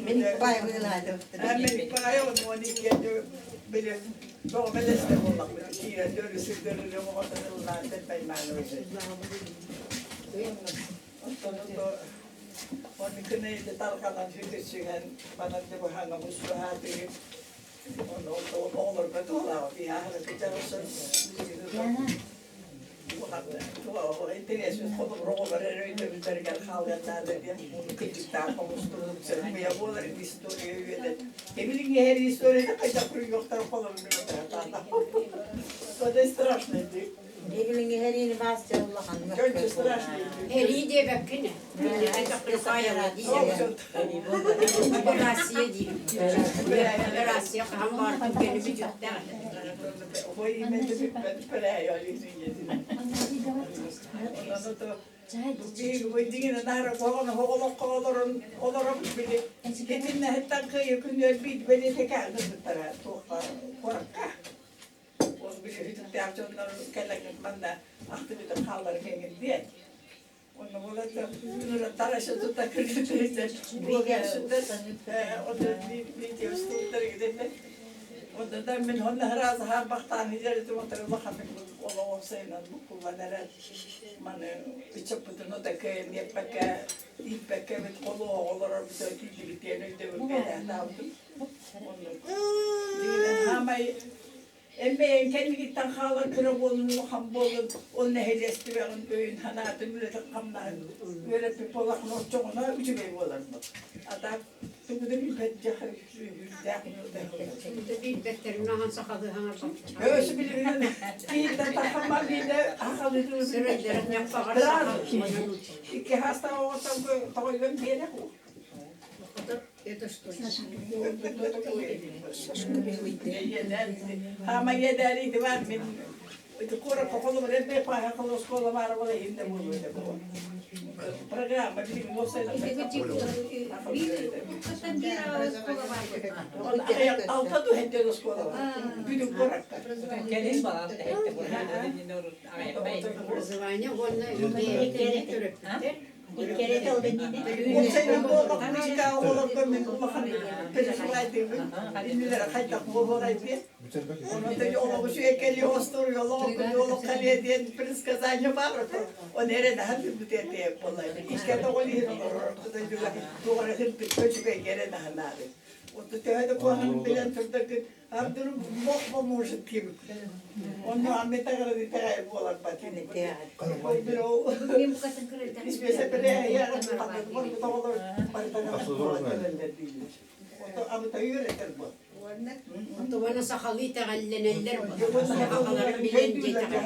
Мен байбыылаадым. Мен баай онуон иккиэн били тоҕо бэлэстэ буоллахпыт киирэн өрүсүрдөрү оҕотон ыллаан баймааны Оттон оны кынайды тарҕанан сүтүсүгэн манан быһаҥа мусуһаатыгы оны оҕолорго туолаҕа биһаһары кытарысын интэриэсин холобур оҕолор эрэ өйдөбүллэригэр хаалыан наада диэн кырдьыктаах хомустурун буолар история үөдэн эбилиҥ эһэр историяны хайдах суруйуохтар холобур Это страшно. Эрии диэбэккин Операция диир. Операция хаһан баҕар кэлин бүтүөхтээх. Ол бүтээх дьоннор кэлэҥҥит манна ахтыбытын хааллар кэҥин диэн. Онно буолата Тараса тута кыргыттар Онно мин онно хараас хаарбахтаан иһэр отары улаханнык олоҕум сайынан буккуллан эрэр. Маны ыччаппытын ота кыайан иэппэккэ, ииппэккэ эбит холуо оҕолорор бүтэ тиийдибит диэн өйдөбүлгэ элэхтаабытым. Оннук. Дьиҥинэн хаамай Эн бэйэҥ кэннигиттэн хаалар кыра буолун, улахан буолун, ол нэһилиэстибэҕин өйүн-санаатын, үлэтин-хамнаһын үөрэппит буоллаххына, оччоҕуна үчүгэй буоларбыт. А так тугу да билбэт дьахар үһүрдээх Билбэттэрин ахан сахалыы хаҥарбат. Өсө билигин киһиттэн таххамма биирдэ сахалыы Икки хаастаах оҕоттон тоҕойгон биэрэх Это что? Образование уонна төрөппүттэр. Ардыр Бог поможет ким. Онно Тугана сахалыы итэҕэллэнэллэр сахалары билэн диэтэҕэ.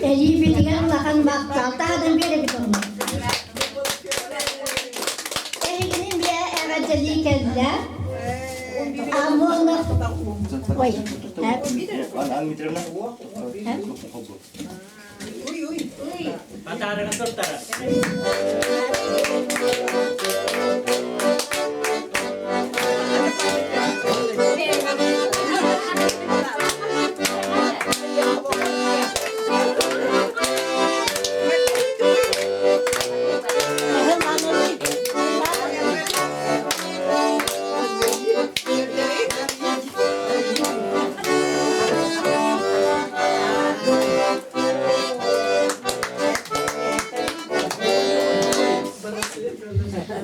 Эдьиийбитигэр улахан махтал таһынан биэрэбит онно. Эһигини эмиэ эҕэрдэлии кэллэ. Амуонов Ой. Батаарыгын туттара.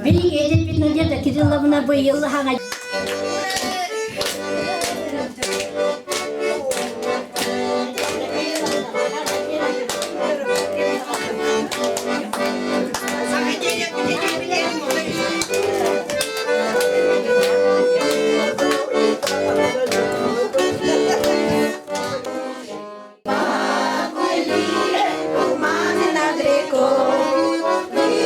Билигин эдэрбит Надежда Кирилловна быйыл хаҥа Туманы над рекой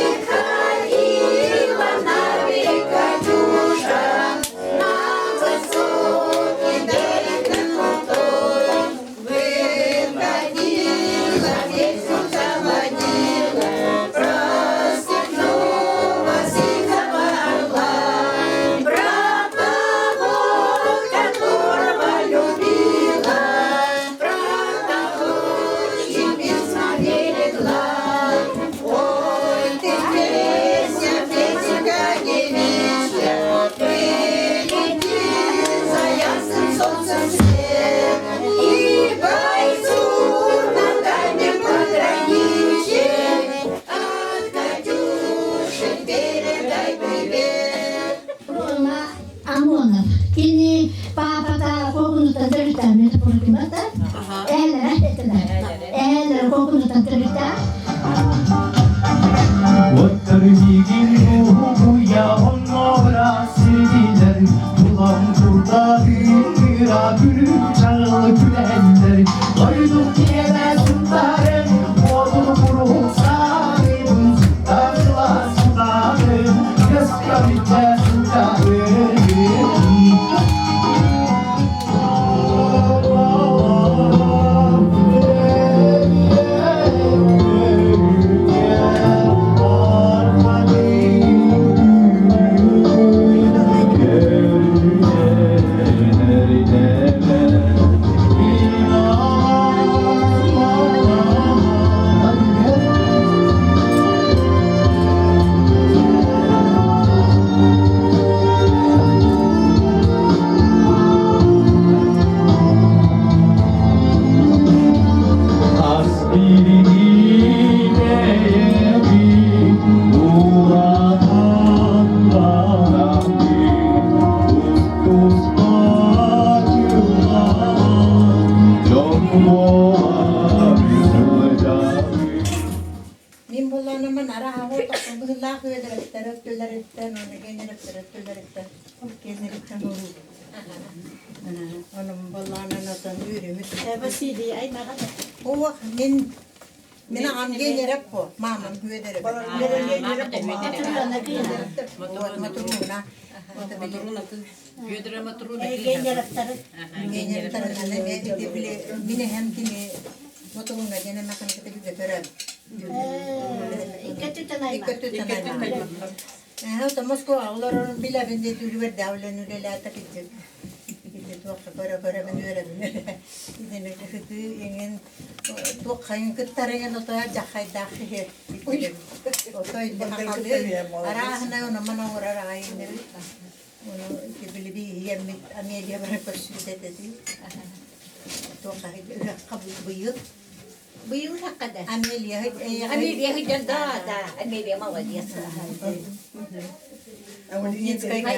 Выходила на берег Катюша. эмиэ курдук Эһэлэрэ этилэр. Эһэлэрэ куокунутан төрүттээх. Оттор миигин уһуйа оннооҕура сирдилэр, Тулам курдатыыра күлүм чаҕыл күлэллэр. Дойдум киэнэ сунтаарым, уотун куруук саарым, сыла сутаным, көскө сылдьарым. Хас биирдии бэйэбит улаатан бараммыт туспа дьылҕабыт дьон буолабыт сылдьабыт. Мин буоллаанаммын арааһа быһыылаах үөдэрэттэр өттүлэриттэн, уонна генерэттэр өттүлэриттэн, киэнэриттэн уруубут. Онон буоллаанан отон үүрүмүт. Василий аймаҕа Уох, мин мин аҕам генерэп по, мамам үөдэрэп. Матруна. Федора Матруна. Генерэптары. Генерэптарынан мин эһэм кини Мотуруна диэн эмэхин кытта бииргэ төрөөбүт. Икки аймах. Икки аймах. Ээ, Москваҕа олорорун билэбин диэн үлүгэрдээх үлэни үлэлээтэ кырдьык. Ити туохха көрө-көрөбүн үөрэбин эрэ. Итини ытыы иҥин туох хайын кыттар иҥин отойо дьаххайдаах киһи. Отой хахалыы арааһынай ономон оҥорор аҕай иннибит. Ону ити били ийэммит Амелия бара көрсүбүт этэ дии. Туох ыһыахха быйыл Быйыл ыһыахха да? Амелия Амелия сылдьан да, да, Амелия молодец. Бубнинскайга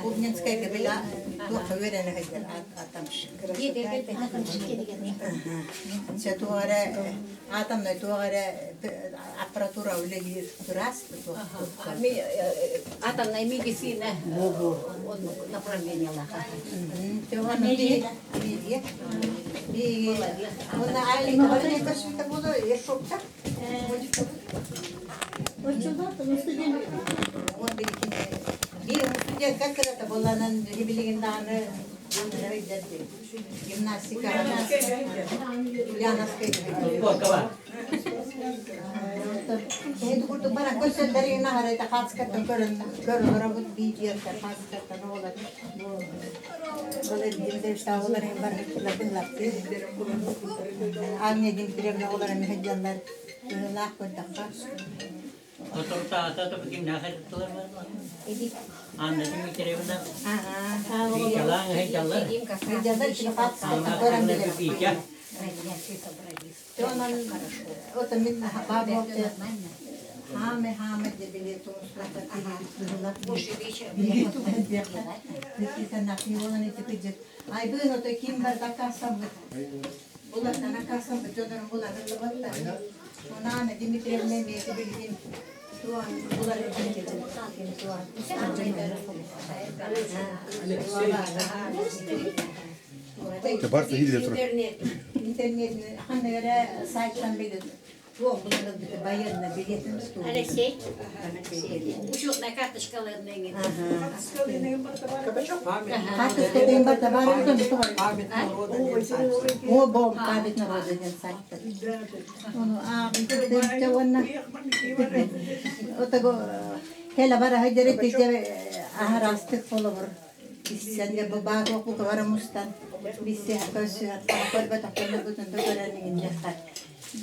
Бубнинскайга била туохха үөрэнэ сылдьар атомщик. Дьэ туох эрэ атомнай туох эрэ аппаратура үлэлиир быраас Атомная медицина направлениелаах. Гимнастика. Ульяновская. Эһиги курдук баран көрсөллөрүн аһарайда хаацкаттан көрөн көрөлөрөбүт видеоттар хаацкаттан оҕолор бу былыр Дмитриевтааҕылар барыттылар Агния Дмитриевна оҕолор эмиэ сылдьаллар быһыылаах көрдөххө Соторутааҕыта кимнээх ыттылар Анна Дмитриевна Витялаан сылдьаллар. Сылдьаллар хаацкаттан көрөн билэр. Онон ото мин хааме хааме дебили Айбыын ото ким барда кассаммыт. Булаттана кассаммыт дьонорун булан ыллыбаттар. Онаана Дмитриевна эмиэ билигин туон булар туон. Барса хилле турар. Интернет ханна эрэ сайтан билин туох буларын байыанна билетин Алексей, учетная карточкаларына Карточка бар да бар О, бом память народа диэн сайтта. Ону ааҕын уонна отого кэлэ бара хайдары тиже аһараастык холобур Исчэнгэ бу баар бука бара мустан билсиһэ көрсүһэ көрбөтөхтөрүн да көрөн иҥиннэххэ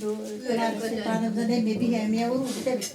бу Клара Степановна эмиэ биһи эмиэ уруубут эбит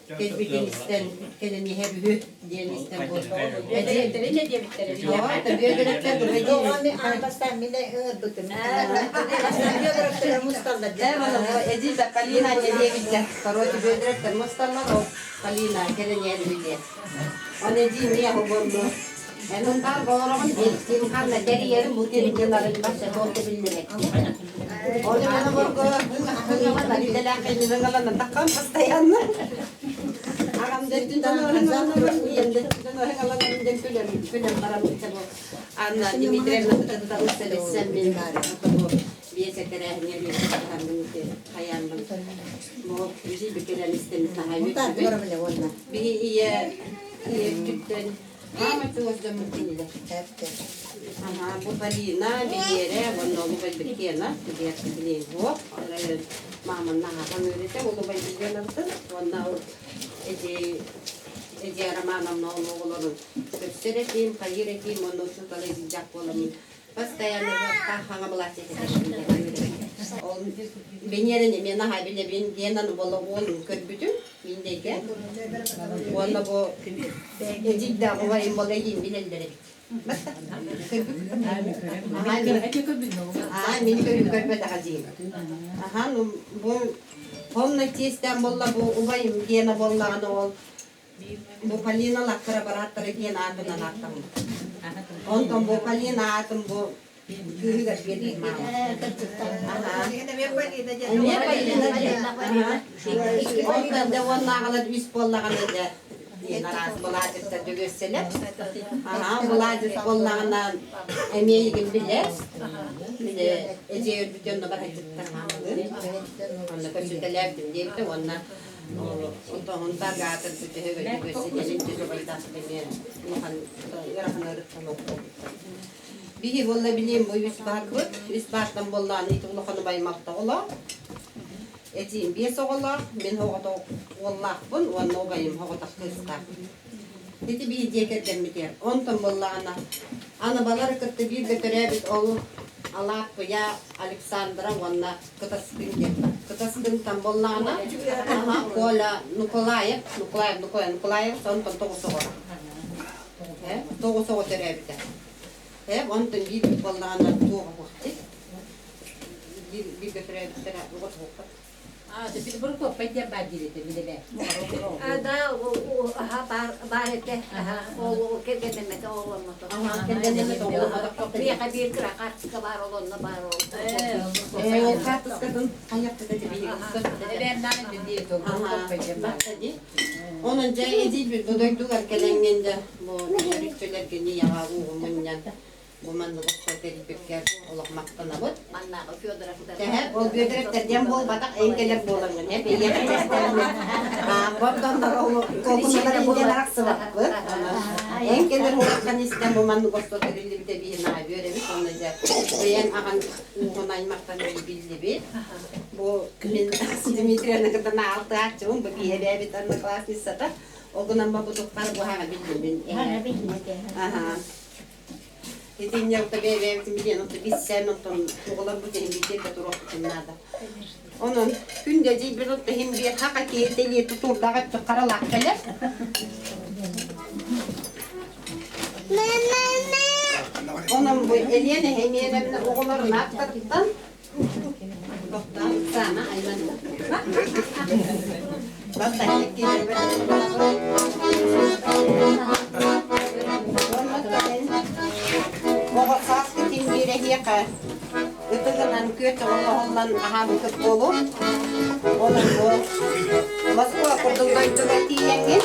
Кэлбитин истэн кэлэн иһэр үһү диэн истэн Полина диэбиттэр. Короче, бөдөрөттөр мусталлар, ол Полина кэлэн иһэр үһү диэн. Оны дии миэ боллу. Энун бар болороҕун диэн ханна тэрийэрин бу тириннэларын бачча туох биллибэт. Оны маны борго постоянно. Агам Анна Дмитриевна Бу Полина, Билиэрэ, уонна Олубай Биркена, Билиэго, мааманна ахан үөрэтэ, Олубай Биркенабытын, уонна эти эти Романовна оҕолорун көрсөр этим, хайыр этим, уонна учууталы илдьэх буоламмын постоянно хаҥа былаачча Ол Венерин эмиэ наһаа билэбин, Генаны буола уолун көрбүтүм, Миндэйгэ. Уонна бу эдьиийдээх убайым буола иин билэллэр эбит. Аа, мин көрүм көрбөтөх эдьиийим. Аха, ну бу полный тиэстээн буолла бу убайым Гена буоллаҕына ол бу Полина лаккара барааттара диэн аатынан ааттаммыт. Онтон бу Полина аатын бу кыыһыгар биэрбит маама. Эмиэ Полина диэн. Онтон дьэ уоннааҕылар үс буоллаҕына дьэ диэн араас былаадьыттар дьөгүөссэлэр. Аһаа, былаадьыт буоллаҕына эмиэ игин билэр. Били эдьиэй өлбүтүн онно барайдыттар маамалыын. Онно көрсүтэлээбитим диэбитэ уонна онтон тагаатыр бүтүһэ дьөгүөссэ диэн дьөгүөссэ эмиэ улахан ыарахан ыарыттан олохтообуттар. Биһи буолла билиэм бу үс баарбыт. Үс баартан буоллаҕына ити улахан убайым алта оҕолоох. Этиим биэс оҕолоох, мин оҕото уоллаахпын уонна убайым оҕотох кыыстаах. Ити биир дьиэ кэргэммитигэр. Онтон буоллаҕына аны балары кытта бииргэ төрөөбүт ол Алааппыйа Александра уонна Кытаскын диэн бар. Кытаскынтан буоллаҕына Коля Нуколаев, Нуколаев, Нуколаев, Нуколаев, онтон тоҕус оҕолоох. Тоҕус оҕо төрөөбүтэ. Онтон биир буоллаҕына туох оһуохтуй? Бииргэ төрөөбүттэрэ оҕо туһуппат. Да, аха баар этэ. Ол кэргэннэммэтэ оҕоломмото. Кэргэннэммэтэ оҕоломмото. Миэхэ биир кыра хаартыска баар, ол онно баар ол. Ол хаартыскатын хайахпыта Онон дьэ эдиийбит бу дойдугар кэлэҥҥин дьэ бу төрүччүлэргин ийэҕэ уугу мунньан. Бу маннык охсор тэрийбиккэр олох махтанабыт. Маннааҕы Федоровтар. Тэһэ, ол Бүөдүрэптэр диэн буолбатах, эн кэлэр буолаҥҥын, эп ийэҕэ тэстэринэ. Бордоннор ол куокуналар иннин арахсыбаппыт. Эн кэлэр улахан истэн бу маннык охсор тэриллибитэ биһи наһаа үөрэбит. Онно дьэ бэйэн аҕан ууһун аймахтан биллибит. Бу мин Дмитриевна кытта наалтааччыбын, бу биһи эбээбит одноклассницата. Ол гынан бу туппар бу хаҥа биллибин. Аха. Итиннэ отто бэйэ-бэйэбитин билиэн, отто билсэн, оттон оҕолорбут иһин билиэн туруохпутун наада. Онон күн дьэдьийбит отто иһин биир хака киһи тутуурдаах өттүк харалаах кэлэр. Онон бу Элиэн эһэмиэнэмнэ оҕолорун ааттарыттан тохтоон саана айман Оҕо сааскы тиҥниир эһиэхэ ытыгынан күөт оҥоһуллан аһаабыккыт буолуо. Онон бу Москва курдук дойдуга тиийэҥҥин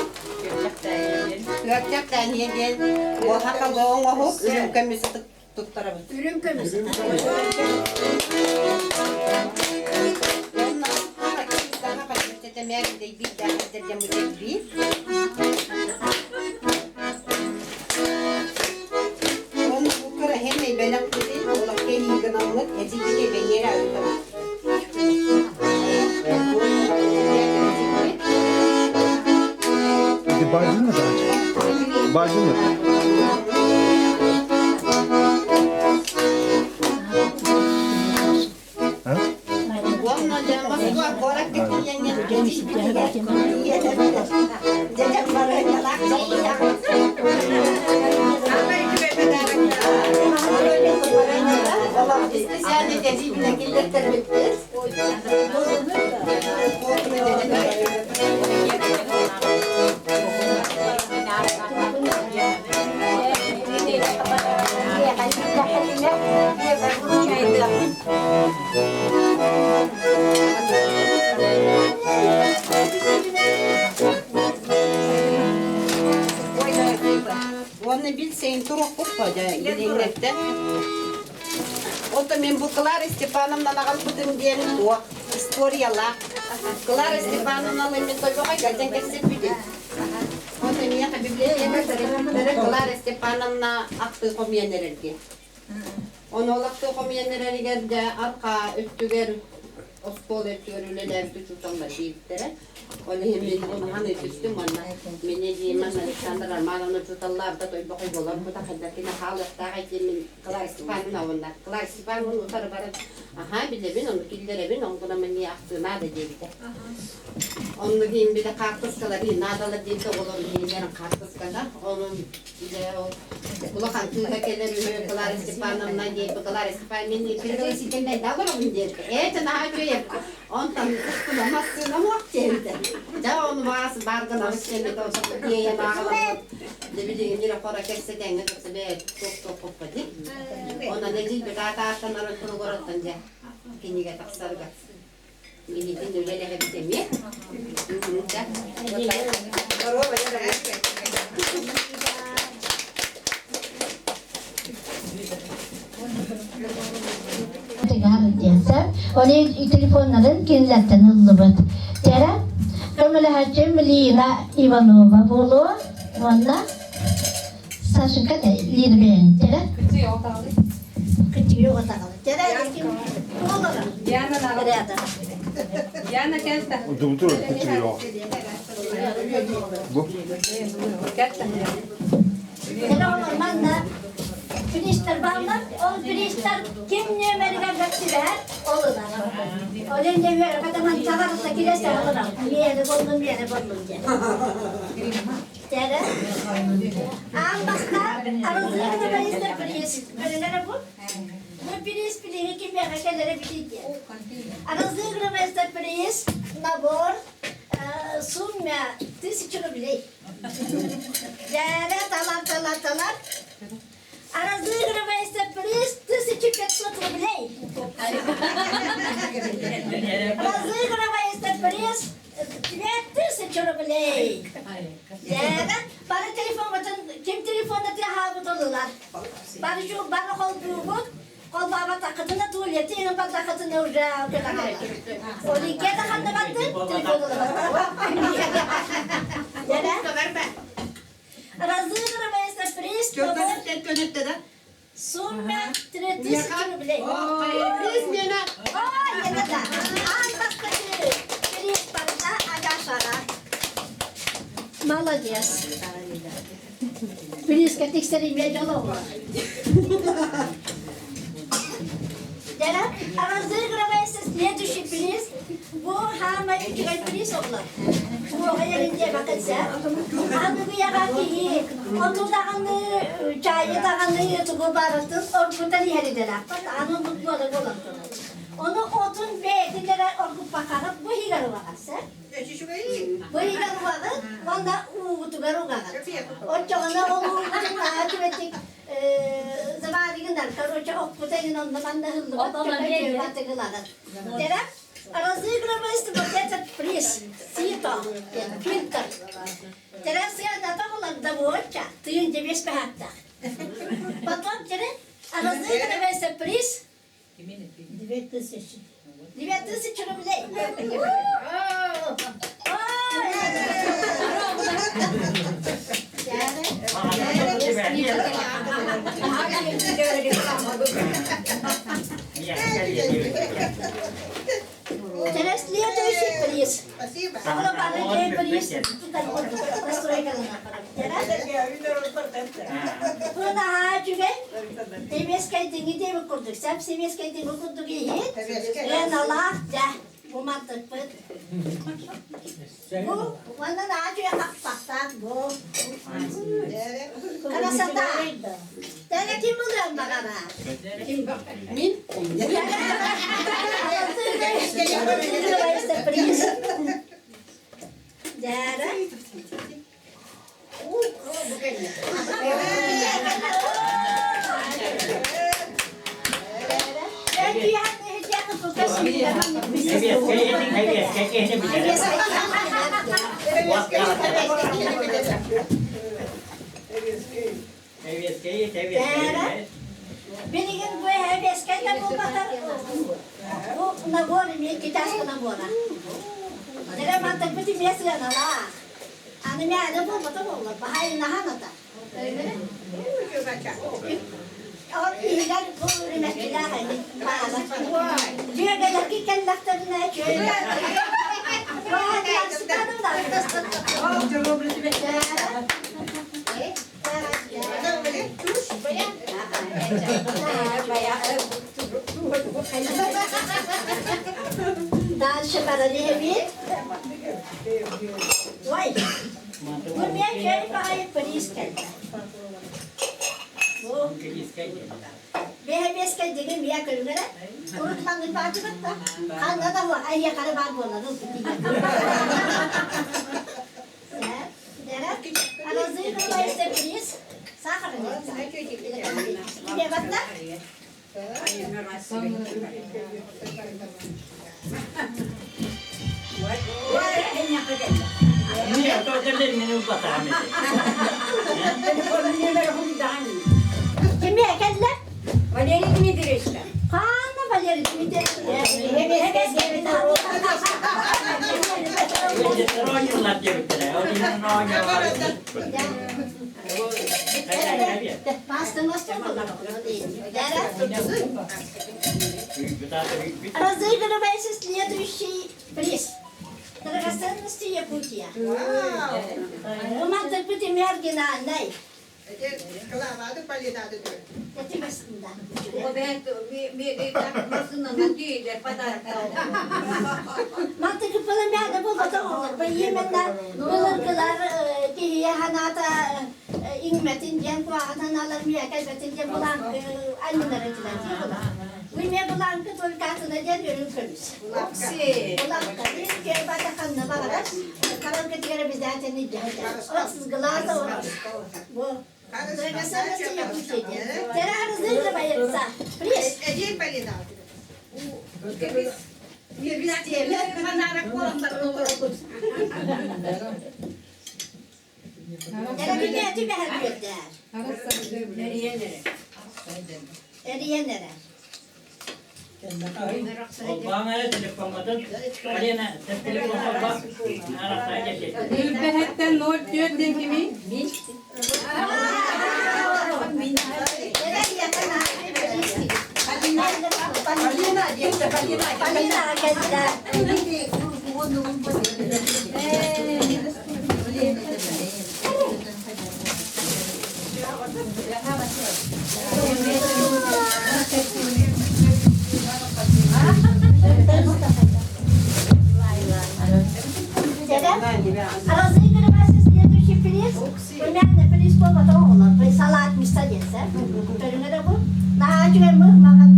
күөрчэхтээниэ диэн буоһа оҥоһук үрүҥ көмүс ытык туттарабыт. Үрүҥ көмүс. Бажина Бажина. Уонна билсэйин туруохпут билиҥҥэттэн. Оттон мин бу Клара Степановна аҕалбытым диэн туох историялаах. Клара Степановна мин тойбоҕой кэлдьэн кэпсэппитим. Оттон миэхэ библиотека төрөппүттэрэ Клара Степановна ахтыы хомуйан эрэрги. Ону ол ахтыы хомуйан эрэригэр дьэ арҕаа өттүгэр оскуола өттүгэр үлэлээбит учууталлар биирдэрэ. Ол иһин мин улахан түстүм уонна мин эдьиийим Александр Романовна учууталлаабыта тойбохой буоларбыта хайдах кини хаалыахтаах этим мин Клара Степановна уонна Клара Степановна утары баран аһаа билэбин ону киллэрэбин онгуна мне ахтынаада диэбитэ. Онно киин биле хаартыскалар наадалар диэбитэ оҕолор иһиннэрин хаартыската онун Улахан кыыһа кэлэр үһү Клара Степановна диэбит Клара Степановна пригласительнай да олоробун диэбит. Ээ наһаа үчүгэй Онтон устуна массыына муох диэбитэ. Дьэ ону баас бааргын абыс кэннэ тиэйэн ааҕаламмыт. Дьэ билигин ньире хоро кэпсэтэҥҥэ тахса бээ туох-туох хоппо дии. Онон эдьиийбит аатааттанарын туругуруттан дьэ кинигэ тахсарга. Минитин үлэлэһэбит эмиэ. Оны телефоннарын кинилэртэн ыллыбыт. Тера көмөлөһөччүм Лина Иванова буолуо уонна Сашенька Лина бэйэн тера. Кытыы отаҕалы. Тера Диана Диана кэлтэ. Удумтур кытыы Бу. Кэлтэ. Манна Пристар бааллар, ол пристар ким нүөмэригэр бэрсибэһэр, ол ылар. Ол нөмер катаман саҕарыта килесе ылар. Миэне боллун, миэне боллун диэн. Тәрі. Аан бастаан арылдыгына пристар приз. Көрүлэрэ бу. Бу приз билиһи кимиэхэ кэлэрэ билий диэн. Разыгрывается приз, набор, сумма 1000 рублей. Дээрэ талар, талар, талар. А разыгрывается приз 1500 рублей. Разыгрывается приз 2000 рублей. Дээрэ, бары телефон, ким телефон. Телефонна тыаһаабыт ылылар. Бары бары холбуубут, холбообатаххытына туалеты иһин бардаххытына уже Ол икки да ханна бардын, телефон Разыгрывается приз Сумма 3000 рублей. Приз мена. Ой, это да. Аан бастакы приз барда Агашаға. Молодец. Призка тиксериме жолоҕо. Дара, разыгрывается следующий приз. Бу хаамай үчүгэй приз оҕолор. Уоҕа еринде бакытса. Аныгыяға киһи оту даҕаны, чайы даҕаны тугу барытын оргутан иһэридэлээхпит. Аны оннук буола буолан турар. Ону отун бэйэтин эрэ оргуппакаҕыт бу иһигэр угаҕас, Бу иһигэр угаҕыт уонна уугутугар угаҕыт. Оччоҕуна ол уугутун наһаа үчүгэйдик заваригынан, короче, оппута иһин онно манна ыһыллыбат ылаҕыт. Дэрэ, разыгрывается вот этот приз, сито, фильтр. Терә сыаната булар доводча, тыын дебес бэһаттах. Потом тере разыгрывается приз 2000. 2000 рублей. Через следующий приз. Спасибо. Приз. Бу наһаа үчүгэй. Семескайдыҥы диэбит курдук, сэп семескайдыҥы курдук иһит. Леналаах дьэ, бу мантыкпыт. Бу уонна наһаа үчүгэй хаппахтаах бу. Красота. Тэгэ ким ылыан баҕарар? Мин? Приз. Дьээрэ. Билигин бу эбиэскэ да буолбатар, бу набор эмиэ китайскай набора. Дэрэ мантан бити эмиэ сыаналаах. Аны мээнэ буолбата буоллар, баһайынаһан ата. Ол иһигэр бу үрүмэччилээх эбит баара. Дьүөгэлэрги кэллэхтэринэ чүөгэлэр. Дальше параллелит. Ой, бу мен чөй баайы приз кэллэ. Бу бэһэ деген мия көрүҥэрэ урут маннык баатыбатта ханна да айыахара баар буолла Разыгрывается приз сахарница. Тебе вот так? Кимиэ кэллэ? Валерий Дмитриевич. Ханна Валерий Дмитриевич? Разыгрывается следующий приз. Драгоценности Якутия. Умантырбыт эмиэргинаннай. Кылаабады Полинады түр. Эти басында. Мантыкы пыламяда болбата олор. Именно былыргылар киһие ханаата иҥмэтин диэн куһаҕан алар миэхэ кэлбэтин диэн булаҥкы анньынар этилэр дии була. Миме булаҥкы только атына диэн үрүҥ көмүс. Булаҥка киэрбата ханна баҕарар каранка тигэр обязательно дьаһайдар. Сызгылаата Бу драгоценности Якутии диэн. Тера разыгрывается приз. Эдин Полина. Тера билиэти бэһэр биэрдэр. Эрийэн эрэ. Холбоон эрэ телефоҥҥутун. Полина, телефон холбоо. Арахсай кэллэ. Үрбэһэттэн 04 диэн кимий? Полина, Полина, Полина кэллэ. Разыгрывается следующий приз. Примерно приз болот Салат мистаденсе. Көрүҥэ бу. Наһаа мы маған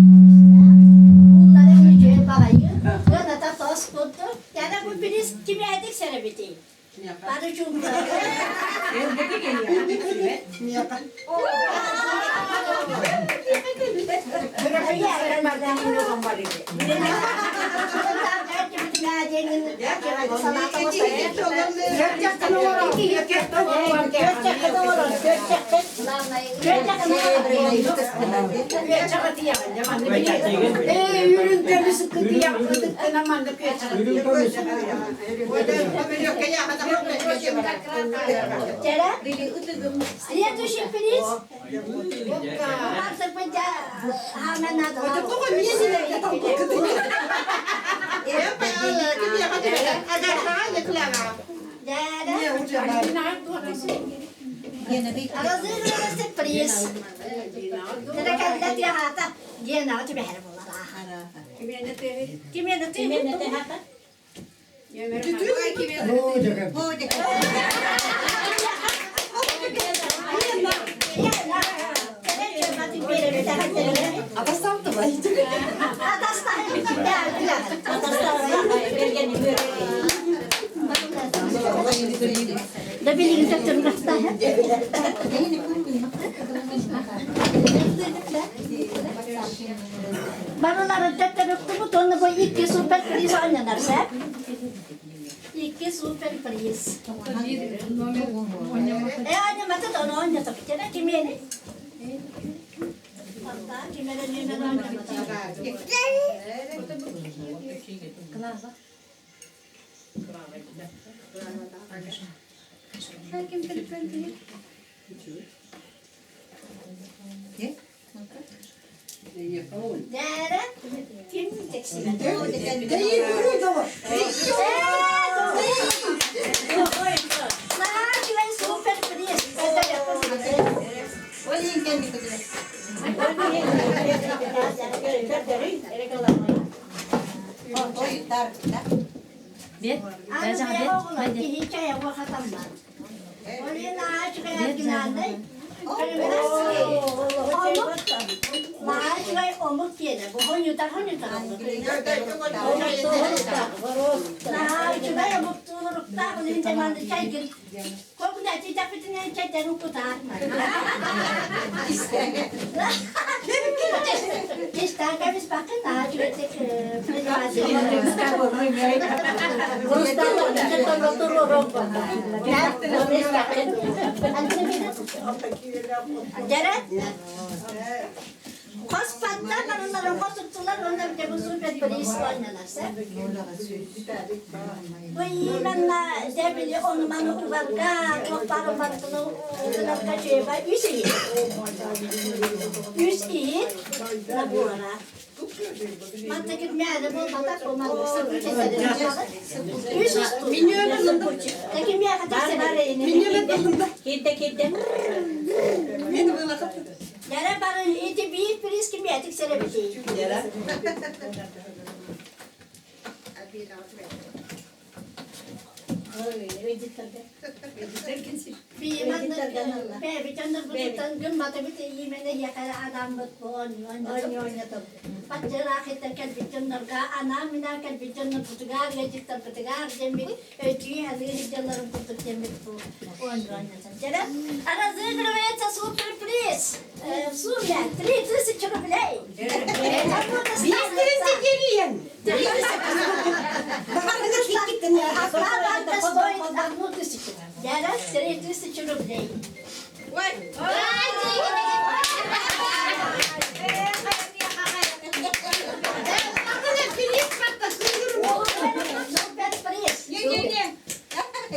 Уллары үчүгэй баҕайы. Кыаната тос курдук. Яна бу приз кимээдик сэрэбитий? Бары Следующий приз. Разыгрывается приз. Да билигин Барылары төттөрүктүбүт, онно бу икки супер приз ойнонор сэ. Икки супер приз. Э, ойноматы да оны ойнотоп кere кимиэни? Ата, кимере нөмер ойноматы. Дәрі, ким тексибет? Супер приз. Хоспаттар барыларын хосуттулар, онна бите бу супер приз ойнанарса. Бу именно дебили ону ману угарга, топпары бартыны угарга чөйба үс ийит. Үс ийит набора. Маттакит мяда бол батак бол Үс Таким я Кирде кирде. Yara bana iti bir priz kim yedik serebiti. Разыгрывается суперприз. В сумме 3000 рублей. Одна банка стоит 1000. Яра, 3000 рублей.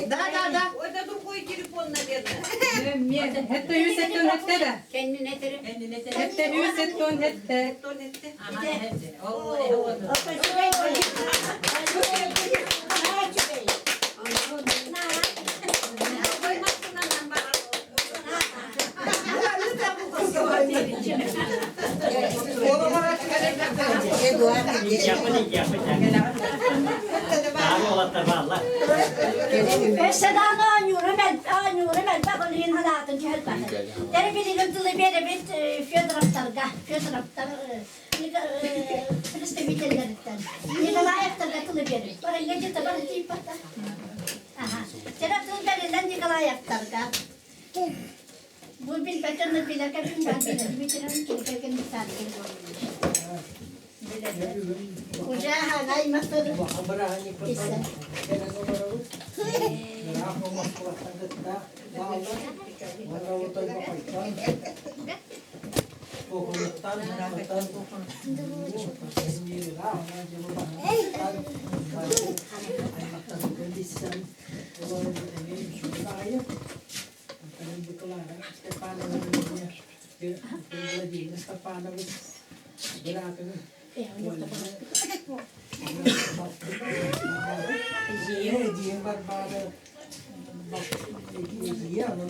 Да, да, да. Это другой телефон, наверное. Хэтте үс эттон хэтте да. Хэтте үс эттон хэтте. Өссө даҕаны оонньуурум оонньуурум элбэх өлүүн санаатын түһэрбэт. Дэрэ билигин тылы биэрэбит Федоровтарга, Федоровтар представителлэриттэн. Николаевтарга тылы биэрэбит. Барыга дьита бары тиийбэттэр. Дэрэ тыл бэриллэн Николаевтарга. Бу билбэтин билэргэ Владимир Степанович быраатын Эдьиийим Барбара эдьиийэ онон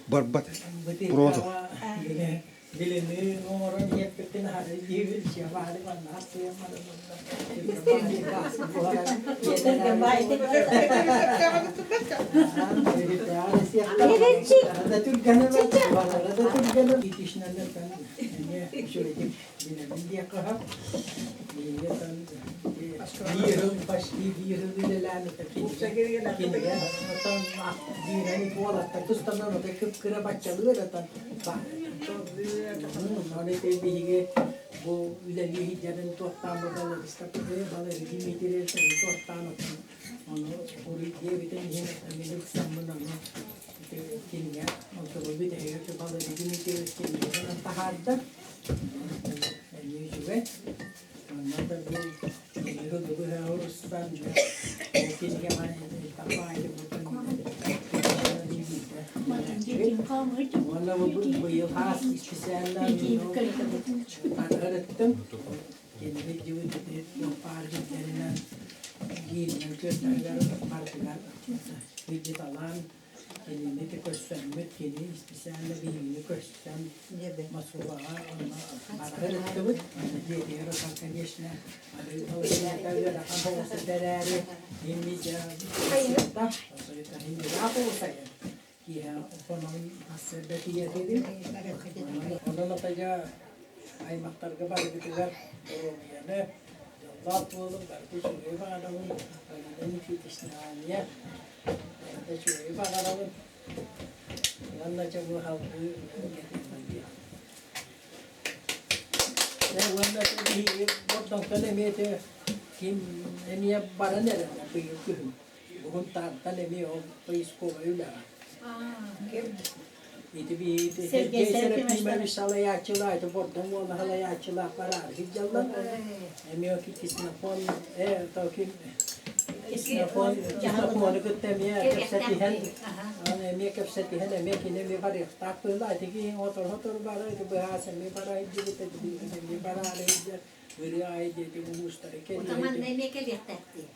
Барбат. Проза. Билими оҥорон иэппиттин аһары диибин сиабаары маннаах Биһиги бу үлэлии сылдьарын туохтаан баларыстаппыты балары Дмитрий туохтаан оттон ону уруй диэбитин иһин мин ыксаммын ону кинигэ онтубу бүтэһигэр балары Дмитрий кинигэтин таһаарда эмиэ үчүгэй онно да бу быһа кинигэ Уонна бу быйыл хаас исписээллээн барыттым. Кинини дьыбыт паар дьиттэринэн гииннэн көрдөрүгэр барытыгар виджиталаан кинини көрсөммүт, кини исписээллэ биһигини көрсөн Москваҕа онно барыттыбыт. Дьиэтигэр отон, конечно, ыарахан соҕус эрээри, Киэһэ хонон сарсыарда тиийэрбин. Онон атайа аймахтарга барыбытыгар доруобуйаны, дьоллоох буолуҥ, барыта үчүгэйи баҕарабын, Галина Никитичнаҕа барыта үчүгэйи баҕарабын. Уонна дьэ бу салгыы Дьэ уонна биһиги Бордоҥтон эмиэ ким эмиэ баран эрэллэр быйыл күһүн. Уһун Тааттан эмиэ ол поисковай үлэҕэ. Ити биһиги Сергей Серафимович салайааччылаах, ити Бордоҥ уола салайааччылаах бараары сылдьаллар. Эмиэ Киснофон, то ким Киснофон, Киснофону кытта эмиэ кэпсэтиһэн, эмиэ кэпсэтиһэн, эмиэ кини эмиэ барыахтаах быһыылаах. Ити киһи отор-отор бара, ити быһаас эмиэ бара илдьибит, эмиэ бараары илдьэр, ырыа аайы диэки улуустары кэлиэ. Утаманна эмиэ кэлиэхтээхтии.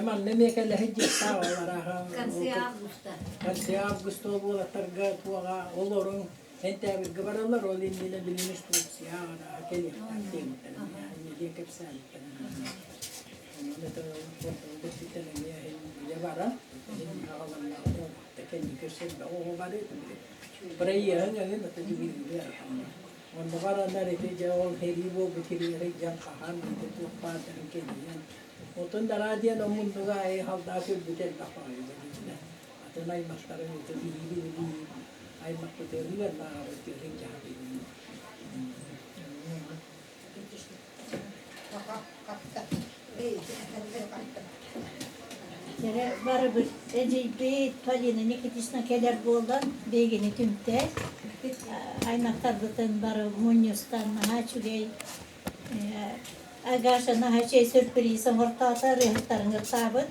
Манна эмиэ кэлэһит дьиэхтээх ол арааһа Конце августа. Конце августа уолаттарга туоҕа олорун сентябрьга бараллар, ол иннинэ билин инструкция арааһа кэлиэхтээх диэбиттэр. Инники кэпсээбиттэр. Онон это быттыттан эмиэ илэ бара, аҕаланнаҕына кэнники сэлбэх оҕо бары. Проеһын эҥин это дьүбүлүлэр. Онно бараннар ити дьэ ол сэрии буолбут сиригэр дьон хаһан ити туох баардарын кэннинэн. Отон дараа диэн омуннуга аайы халдаат өлбүтэ элбэх баҕайы дииллэр. Атын аймахтарын ити биһиги билии аймахпытыгар бааҕабытыгар дьаһабыйыы. Дьэ барыбыт эдьиийбит Полина Никитична кэлэр буолан биһигини түмтэ. Аймахтарбытын бары мунньустан наһаа үчүгэй Агаша наһаа үчүгэй сюрприз оҥортоото, ырыаһыттарын ыртаабыт.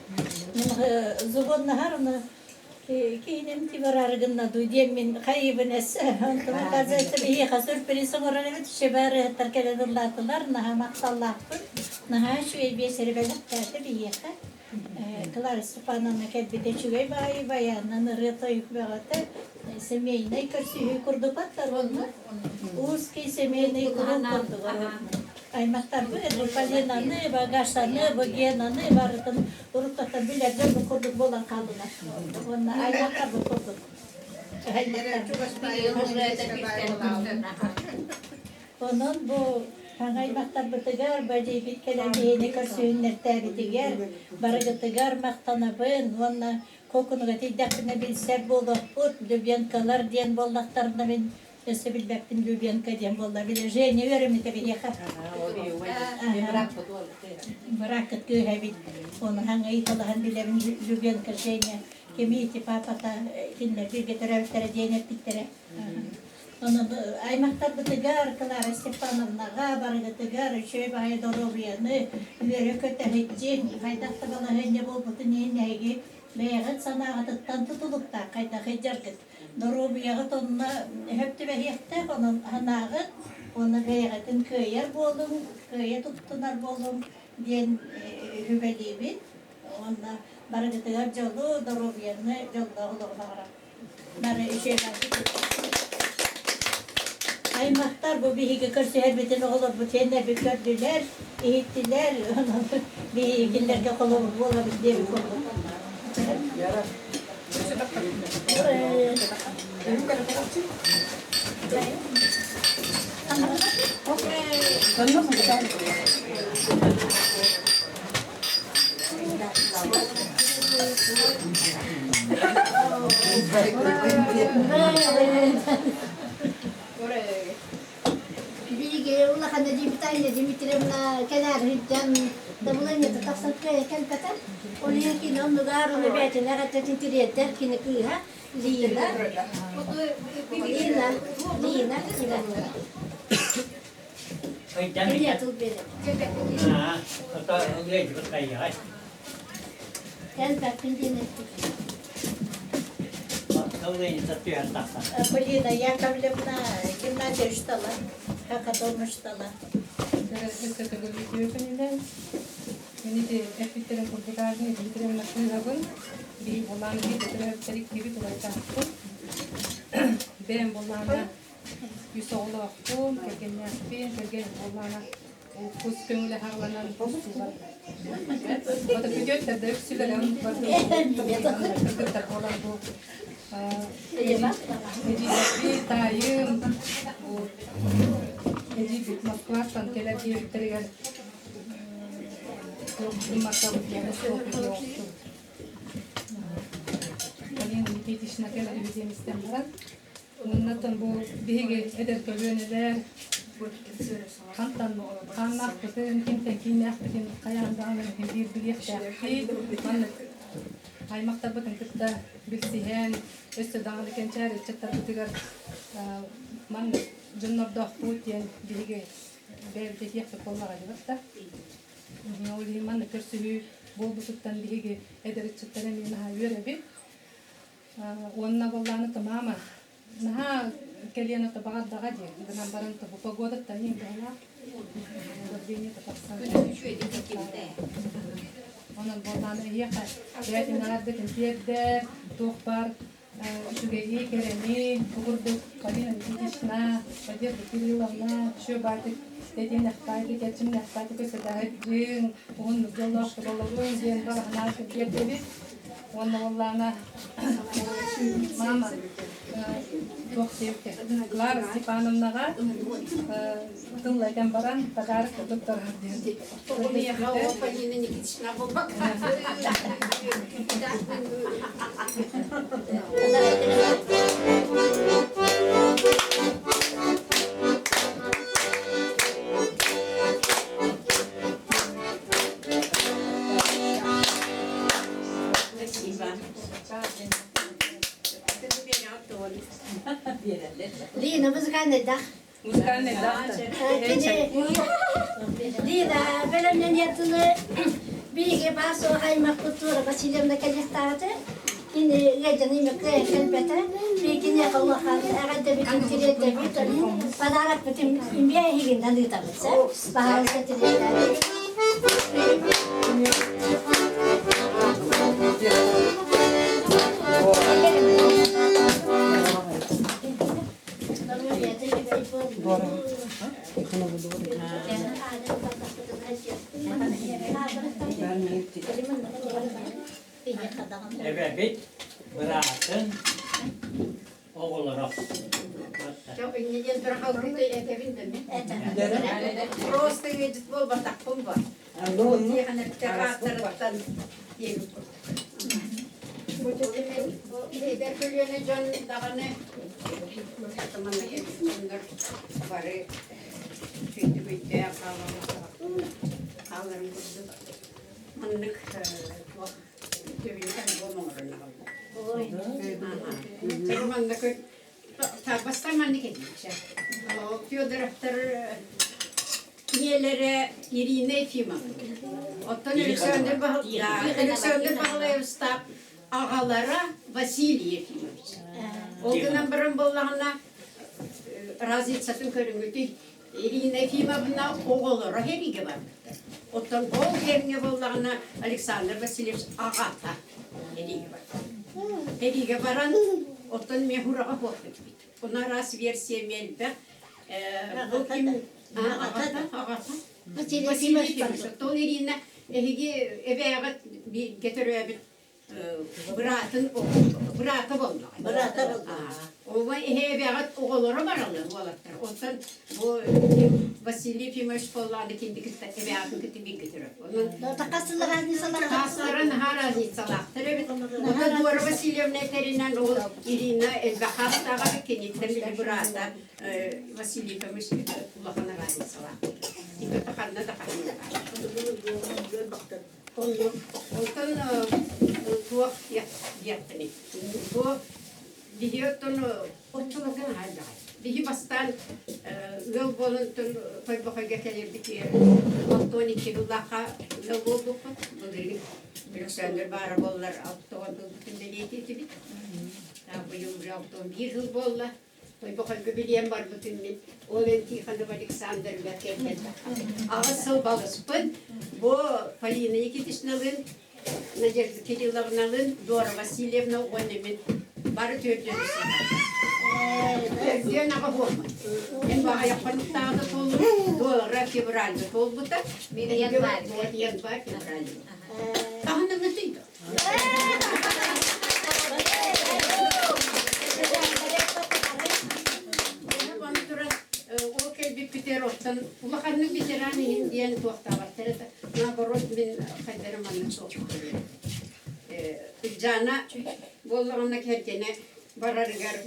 Мин зубон наһаар ону Кииним бараары гынна дуу диэммин хайыыбын эс онтон оказывается биһиэхэ сюрприз оҥорор эбит шеба ырыаһыттар кэлэн ыллаатылар наһаа махталлаахпын наһаа үчүгэй биэсэри бэлэхтээтэ биһиэхэ Клара Степановна кэлбитэ үчүгэй баайы байаанынан ырыа тойук бөҕөтө семейнай көрсүһүү курдук аттар онно узкий семейный круг курдук аймахтарбыт бу Полинаны, Багашаны, бу Генаны барытын уруккаттан билэрдэр бу курдук буолан хааллылар. Уонна аймахтар бу курдук. Онон бу саҥа аймахтарбытыгар, бадьыйбыт кэлэн биһини көрсүһүннэртээбитигэр барыгытыгар махтанабын уонна куокунуга тиийдэхпинэ билсэр буолуохпут, Любенкалар диэн буоллахтарына мин Өссө билбэппин Любенко диэн буолла. Били Женя үөрэммитэ биһиэхэ. Бырааккыт кыыһа эбит. Оны хаҥа ыйыталаһан билэбин Любенко Женя кими ити папата кинилэр бииргэ төрөөбүттэрэ диэн эппиттэрэ. Онон аймахтарбытыгар Клара Степановнаҕа барыгытыгар үчүгэй баҕайы доруобуйаны, үөрэ-көтө сылдьыҥ, хайдах да балаһыанньа буолбутун иһин эһиги бэйэҕит санааҕытыттан тутулуктаах хайдах сылдьаргыт Доруобуйаҕыт онно сөп түбэһиэхтээх, онон санааҕыт уонна бэйэҕитин кыайар буолуҥ, кыайа туттунар буолуҥ диэн сүбэлиибит. Уонна барыгытыгар дьолу, доруобуйаны, дьоллоох олоҕу баҕарабыт. Бары үчүгэй Аймахтар бу биһиги көрсүһэрбитин оҕолорбут сиэннэрбит көрдүлэр, иһиттилэр, онон биһиги кинилэргэ холобур буолабыт диэбит курдук. Биһиги улахан Дмитрий Дмитриевна кэлээр сылдьан дабылыанньата тахсан кэлбэтэ. Ол иһин кини оннугар уну бэйэтинэр этэтин тириэрдэр кини кыыһа Лина. Лина. Лина. Кини тыл берет. Кэлбэппин диэн эппит. Полина Яковлевна гимназия учителя, Хакатон учителя. Мин эппиттерин курдук Дмитриевна кыыһабын, биир булаан биир кибит улайтаахпын. Бэйэм булаана үс оҕолоохпун, кэргэннээхпин, кэргэн булаана кус көҥүлэ хааланан устуулар. Ото күтүөттэр да үксүлэрин кыргыттар буолан бу эдьиийбит таайым бу эдьиийбит Москваттан кэлэр диэбиттэригэр Галина Никитична кэлэр диэн истэн баран Уоннаттан бу биһиги эдэр көлүөнэлэр хантан хааннаахпытын, кимтэн кииннээхпитин хайаан даҕаны биир билиэхтээхпит. Маннык аймахтарбытын кытта билсиһэн, өссө даҕаны кэнчээри ыччаттарбытыгар маннык дьоннордоохпут диэн биһиги бэйэбит этиэхпит буоллаҕа дии да. Ол иһин маннык көрсүһүү буолбутуттан биһиги эдэр ыччаттар эмиэ наһаа үөрэбит. Уонна буоллааны мама наһаа кэлиэн ото баҕардаҕа дии гынан баран бу погодаттан иҥ быһалаах давление тахсан онон буоллааны эһиэхэ бэйэтин аарбытын тиэрдэр туох баар үчүгэйи кэрэни бу курдук Полина Никитична Надежда Кирилловна еще баатык тэтиэнэхтаайдык эрчимнэхтаайдык өсөдөһөт дьиҥ уһун дьоллоох олоруҥ диэн баҕаһынаан тиэрдэбит Уонна буоллаҕына мама туох диэбитэ Клара Степановнаҕа тыл этэн баран подарок туттарар диэн. Полина Никитична буолбакка. Спасибо. Лина музыкальный дах. Музыкальный дах. Лина бэлэмнэниэтыны биһиги баасо аймах культура Васильевна кэлиэхтааты. Кини ыалдьаны мөккө кэлбэтэ. Биһигини улахан эҕэрдэбитин тириэрдэбит. Подарок бытын имбиэ иһигиннэн ыытабыт. Баһаалыста тириэрдээбит. Эбэбит быраатын оҕолоро. Просто видит буолбатахпын ба. Тиэхэнэттэр Эдэр көлүөнэ дьон даҕаны бары сүйтүбүйдээх хааларын курдук маннык туох төбүнүкэн буолмоҥорун аҕалла. Маннык Бастаан маннык этииччэ. Федоровтар ийэлэрэ Ирина Ефимовна. Оттон Александр Александр Баһылаевстаах аҕалара Василий Ефимович. Ол гынан баран буоллаҕына разницатын көрүҥүтүй Ирина Ефимовна оҕолоро сэриигэ барбыттар. Оттон ол кэмҥэ буоллаҕына Александр Васильевич аҕата сэриигэ барбыт. Сэриигэ баран, оттон Мехураҕа суох эбит. Ону араас версия элбэх. Бу ким аҕата, аҕата. Василий Ефимович. Оттон Ирина эһиги эбээҕит бииргэ төрөөбүт быраатын быраата буоллаҕа. Быраата буоллаҕа. Оба эһээбэҕит оҕолоро бараллар уолаттар. Оттон бу Василий Ефимович буоллаҕына кинди кытта эбээҕитин кытта бииргэ төрөр. Онон Такасылар разницалар. Таастара наһаа разницалаахтар эбит. Оттон Дора Васильевна этэринэн ол Ирина элбэх хаастааҕа киниттэн били быраата Василий Ефимович улахан разницалаах. Икки ханна да ханна. Онтон туох диэхпиний? Бу биһи оттон оччолорго наһаа элбэҕэ. Биһи бастаан ыал буолан Тойбохойго кэлэрбитигэр 62 сыллаахха ыал буолбуппут. Былырыын Александр баара буоллар 60 ылбытын бэлиэтиэтибит. Быйыл уже 61 жыл буолла. Тойбохойго билиэн барбытым мин. Ол эн Тихонов Александрга кэлбэтэх. Аҕыс сыл балыспын. Бу Полина Никитичналыын, Надежда Кирилловналыын, Дора Васильевна уонна мин бары төрдүөн Төрдүөн аҕа буолмут. Мин баҕайахпын уктаҕына туоллум. Дора февральга туолбута. Мин январь. Январь, февраль. Хаһан ылытый Ол кэлбиппитигэр оттон улаханнык ветеран иһин диэн туохтаабаттар этэ. Наоборот, мин хайдары маннык суох Ылдьаана буоллаҕына кэргэнэ барарыгар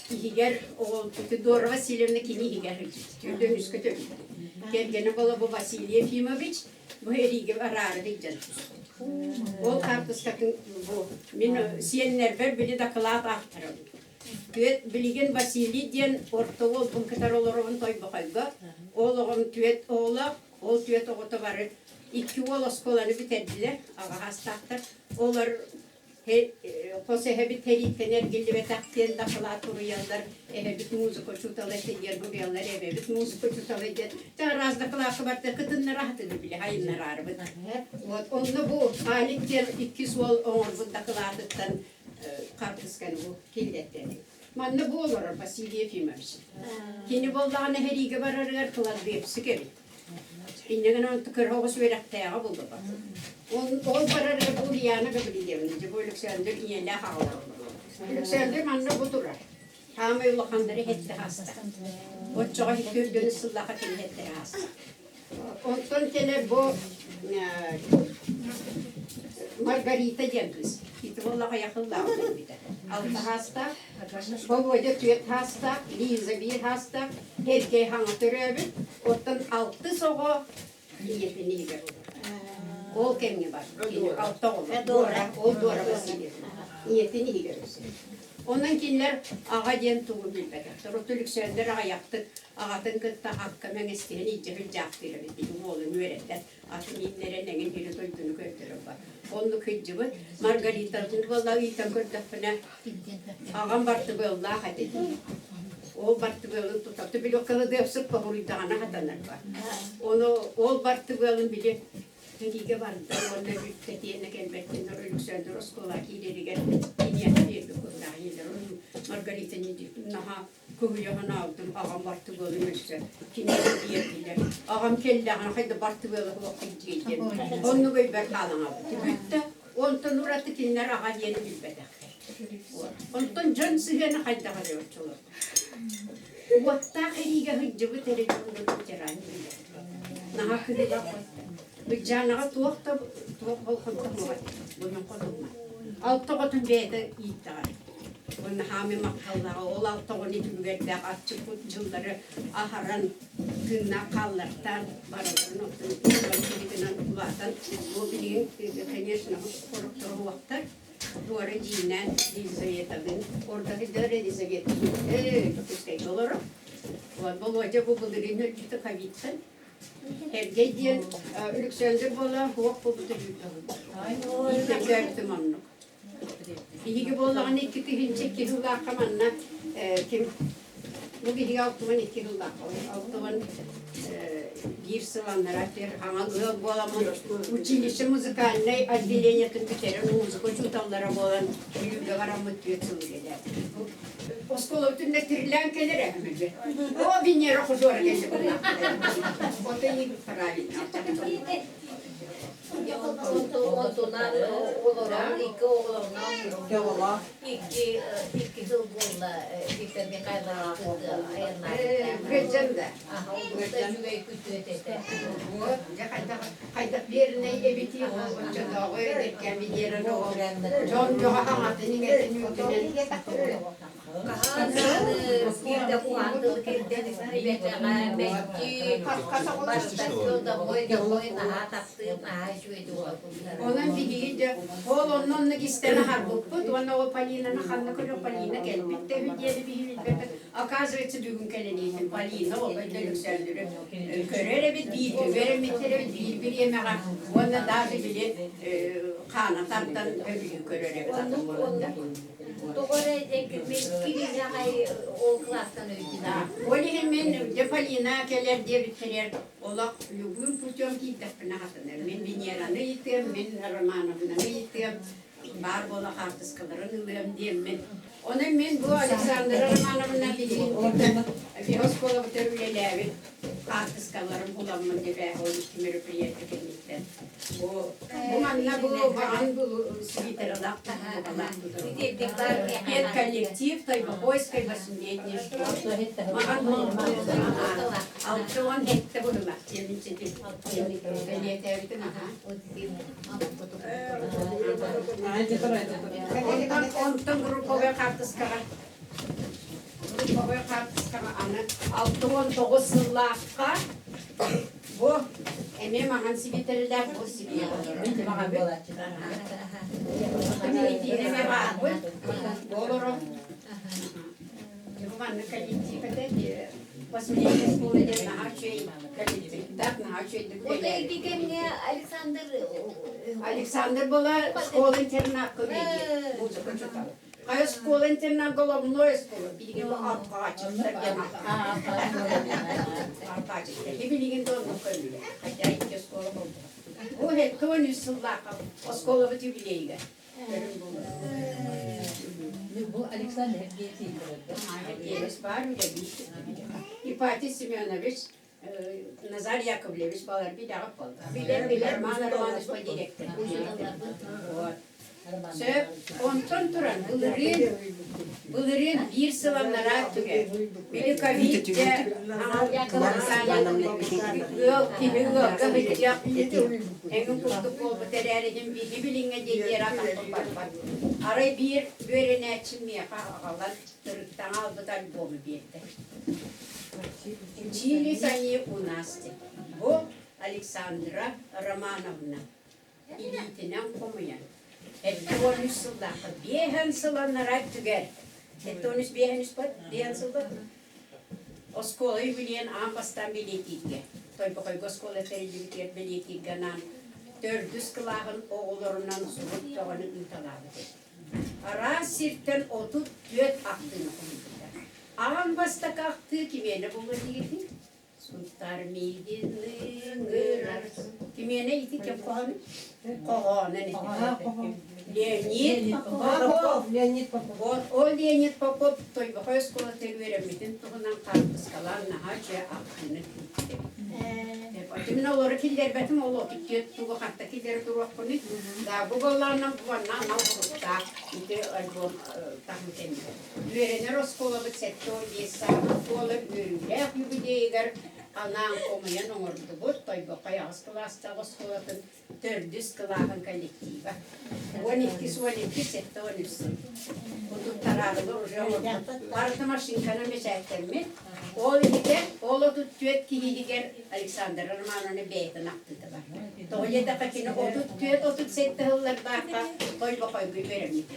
иһигэр оҕол Дора Васильевна кини иһигэр сылдьыбыт. Үскэ төрүт. Кэргэнэ буола бу Василий Ефимович Бу эриигэ бараары сылдьан Ол хаартыскатын бу мин сиэннэрбэр били дакылаат аахтарабын. Түөт билигин Василий диэн орто уолбун кытары олоробун Тойбохойго. Ол оҕом түөт оҕолоох, ол түөт оҕото бары икки уол оскуоланы бүтэрдилэр, аҕа саастаахтар. Олор Хос эһэбит тэрииттэн эргиллибэтэх диэн дакылаат суруйаллар, эһэбит музыка учуутала этэ диэн суруйаллар, эбэбит музыка учуутала диэн. Дьэ араас дакылаакка барда кытыннара хатыны били хайыннараарыбыт. Вот онно бу Алик диэн иккис уол оҥорбут дакылаатыттан хаартысканы бу киллэртэрим. Манна бу олорор Василий Ефимович. Кини буоллаҕына сэриигэ барарыгар кыладыапсык эбит. Инньэ гынан кыра оҕус үөрэхтээҕэ буллаба. Ол, ол барарыгар Ульяна Гаврильевна, дьэ бу Александр ийэлээх аҕалара олорор. Александр манна бу турар. Хаамай улаханнары хэттэ ааста. Оччоҕо көрдөнү сыллаха кини хэттэ ааста. Онтон кэлэр бу Маргарита диэн кыыс. Ити буоллаҕа якыллаах кэлбитэ. Алта хаастаах, Володя түөрт хаастаах, Лиза биир хаастаах, Эркэй хаҥа төрөөбүт. Оттон алтыс оҕо ийэтин иһигэр Ол кэмҥэ бар. Алта оҕо. Дора. Ол Дора Васильевна. Ийэтин иһигэр Онон кинилэр аҕа диэн тугу билбэтэхтэр. Оттон Лүксөөндөр аҕыйахтык аҕатын кытта акка мэҥэстиһэн илдьэ сылдьаахтыыр эбит. Ити уолун үөрэтэн, атын ииннэрэн эҥин сири дойдуну көрдөрөр бар. Оннук сылдьыбыт. Маргаритатын буолла ыйтан көрдөхпүнэ, аҕам бартыбыаллаах этэ дии. Ол бартыбыалын тутатты били кыладыапсык хоһуруйдаҕына хатанар бар. Ону ол бартыбыалын били Сэриигэ барда уонна бүттэ тиэнэ кэлбэттин Александр оскуола киирэригэр киниэхэ биэрбит курдаах ийэлэр Маргарита наһаа кыһыйа санаабытым аҕам бартыбыалын өссө киниэхэ биэрдилэр аҕам кэллэҕинэ хайда бартыбыала суох килдьиэй диэн оннук өйбөр хаалаҥабыт бүттэ онтон ураты кинилэр аҕа диэни билбэтэхтэр онтон дьон сыһыана хайдах эрэ оччолор уоттаах эриигэ сылдьыбыт эрэ дьон ветеран билэр Наһаа кыһыылаах Быдьаанаҕа туох да туох болҕомто суоҕа бу хотуҥҥа. Алта оҕотун бэйэтэ ииттэҕэ. Уонна хаамыы махталлааҕа ол алта оҕону түбүгэрдээх аччык дьыллары аһаран тыыннаах хааллартаан барыларын оттон киһитинэн улаатан бу билигин конечно хорохторо уохтар Дуора дьиинээн Елизаветалыын ордоһуйдар Елизавета Дьокуускайга олорор. Вот Володя бу былырыын өлбүтэ ковидтан. Эргэй диэн Александр буола уох буолбута иитэргээбитим оннук. Биһиги буоллаҕына 2002 сыллаахха манна ким бу биһиги 62 сыллаахха 61 сыл аннараа аҥал ыал буоламмын училище музыкальнай отделениетын бүтэрэн музыка учууталлара буолан Бүлүүгэ бараммыт түөрт сыл үлэлээбит. Оскуола бүтүннэ тирилээн кэлэр ээ. О, Венера худора кэллэ Вот и правильно. Онтунан олорон икки оҕолорунан икки икки сыл буолла Виктор Михайлович айаннаабыта. Кырдьан да. Үчүгэй күтүөт этэ. Вот, дьэ хайдах хайдах биэринэй эбитий ол оччотооҕу эдэркээн биэрэн оҕо дьон бөҕө хаҥатын иҥэтин үрдүнэн Хаһан биирдэ куһаҕан тылы кирдэн истибэтэҕэ, мэлдьи барыта домой домой наһаа таптыыр, наһаа үчүгэйдик олорбуттара. Онон биһиги дьэ ол онно оннук истэн аһарбыппыт уонна ол Полинаны ханна көрө Полина кэлбит да үһү диэни биһиги билбэппит. Оказывается, бүгүн кэлэн иһитим Полина ол Александры көрөр эбит, бииргэ үөрэммиттэр эбит биир бириэмэҕэ уонна даже били хаана тардан өбүгү көрөр эбит атын буолан. Тоҕо эрэ дьэҥкирбит кинини аҕай ол кылаастан өйдүүр. Ол иһин мин дьэ Полина кэлэр диэбиттэригэр олох любым путем киирдэхпинэ хатанар. Мин Венераны ыйытыам, мин Романовнаны ыйытыам, баар буола хаартыскаларын ылыам диэммин. Онон мин бу Александра Романовна билигин биһи оскуолабытыгар үлэлээбит хаартыскаларын буламмын дебээһ ол икки мероприятие кэнниттэн. Бу бу манна бу баҕан бу свитералаах Педколлектив Тойбохойской восьмилетней школы. Маҕан 67 быһылаах бэлиэтээбитим аха. Онтон онтон групповой хаартыскаҕа групповой хаартыскаҕа аны 69 сыллаахха бу эмиэ маҥан сибиэтэрилээх бу сибиэ олорор. Итиинэ баарбыт. Олорор. Бу маннык коллектив этэ. Восьмилетняя школа диэн наһаа үчүгэй коллективтаах, наһаа үчүгэйдик Вот ити кэмҥэ Александр Александр была школа-интернат музыка чутал. Хайа школа-интернат головной школа. Билигин бу аркаачыктар диэн аркаачыктар. Билигин да оннук көрүллэр. Хотя икки школа болду. Бу хэттон үс сыллаахха оскуолабыт юбилейга. Бу Александр Сергеевич бар Ипатий Семенович Назар Яковлевич балар билэҕит буолла. Билэр, билэр, Роман Романович по директор. Вот. Сөп. Онтон туран былырыын былырыын биир сыл анараа өттүгэр били ковид дьэ ыал киһи ыалга сылдьыах эҥин курдук буолбут эрээри иһин биһи билиҥҥэ диэри атахпын барбат. Арай биир үөрэнээччим миэхэ аҕалан тырыттаҥа албыт альбому биэрдэ. Учились они у нас диэн. Бу Александра Романовна илиитинэн хомуйан, 73 сыллаахха биэһэн сыл анараа өттүгэр, 73 биэһэн үс биэһэн сылбат оскуола юбилейын аан бастаан бэлиэтииргэ, Тойбохойго оскуола тэриллибитигэр бэлиэтииргэ анаан төрдүс кылааһын оҕолорунан сурук бөҕөнү ыыталаабыт эбит. Араас сиртэн 34 ахтыыны хомуйбуттар. Аан бастакы ахтыы кимиэнэ буолуо диигитий? Сунтаар миигин ыҥырар. Кимиэнэ ити ким хоһоону? Хоһоонун Леонид Попов. Леонид Попов. Вот ол Леонид Попов Тойбохой оскуолатыгар үөрэммитин туһунан хаартыскалаан наһаа үчүгэй ахтыыны ыыппыт. Мин олору киллэрбэтим, ол отут тугу хатта киллэрэ туруохпунуй. Да, бу буоллаҕына бу манна анал суруктаах ити альбом таһым кэннигэр. Үөрэнэр оскуолабыт 75 сааһын туолар үөрүүлээх юбилейыгар анаан хомуйан оҥордубут Тойбохой аҕыс кылаастаах оскуолатын төрдүс кылааһын коллектива. 12 12 73 сыл. Утуттараадылар уже оҥорбут. Барыта машинканан бэчээттэммит. Ол иһигэр, ол 34 киһи иһигэр Александр Романовна бэйэтин ахтыыта бар. Тоҕо диэтэххэ кини 34-37 сыллардаахха Тойбохойго үөрэммит.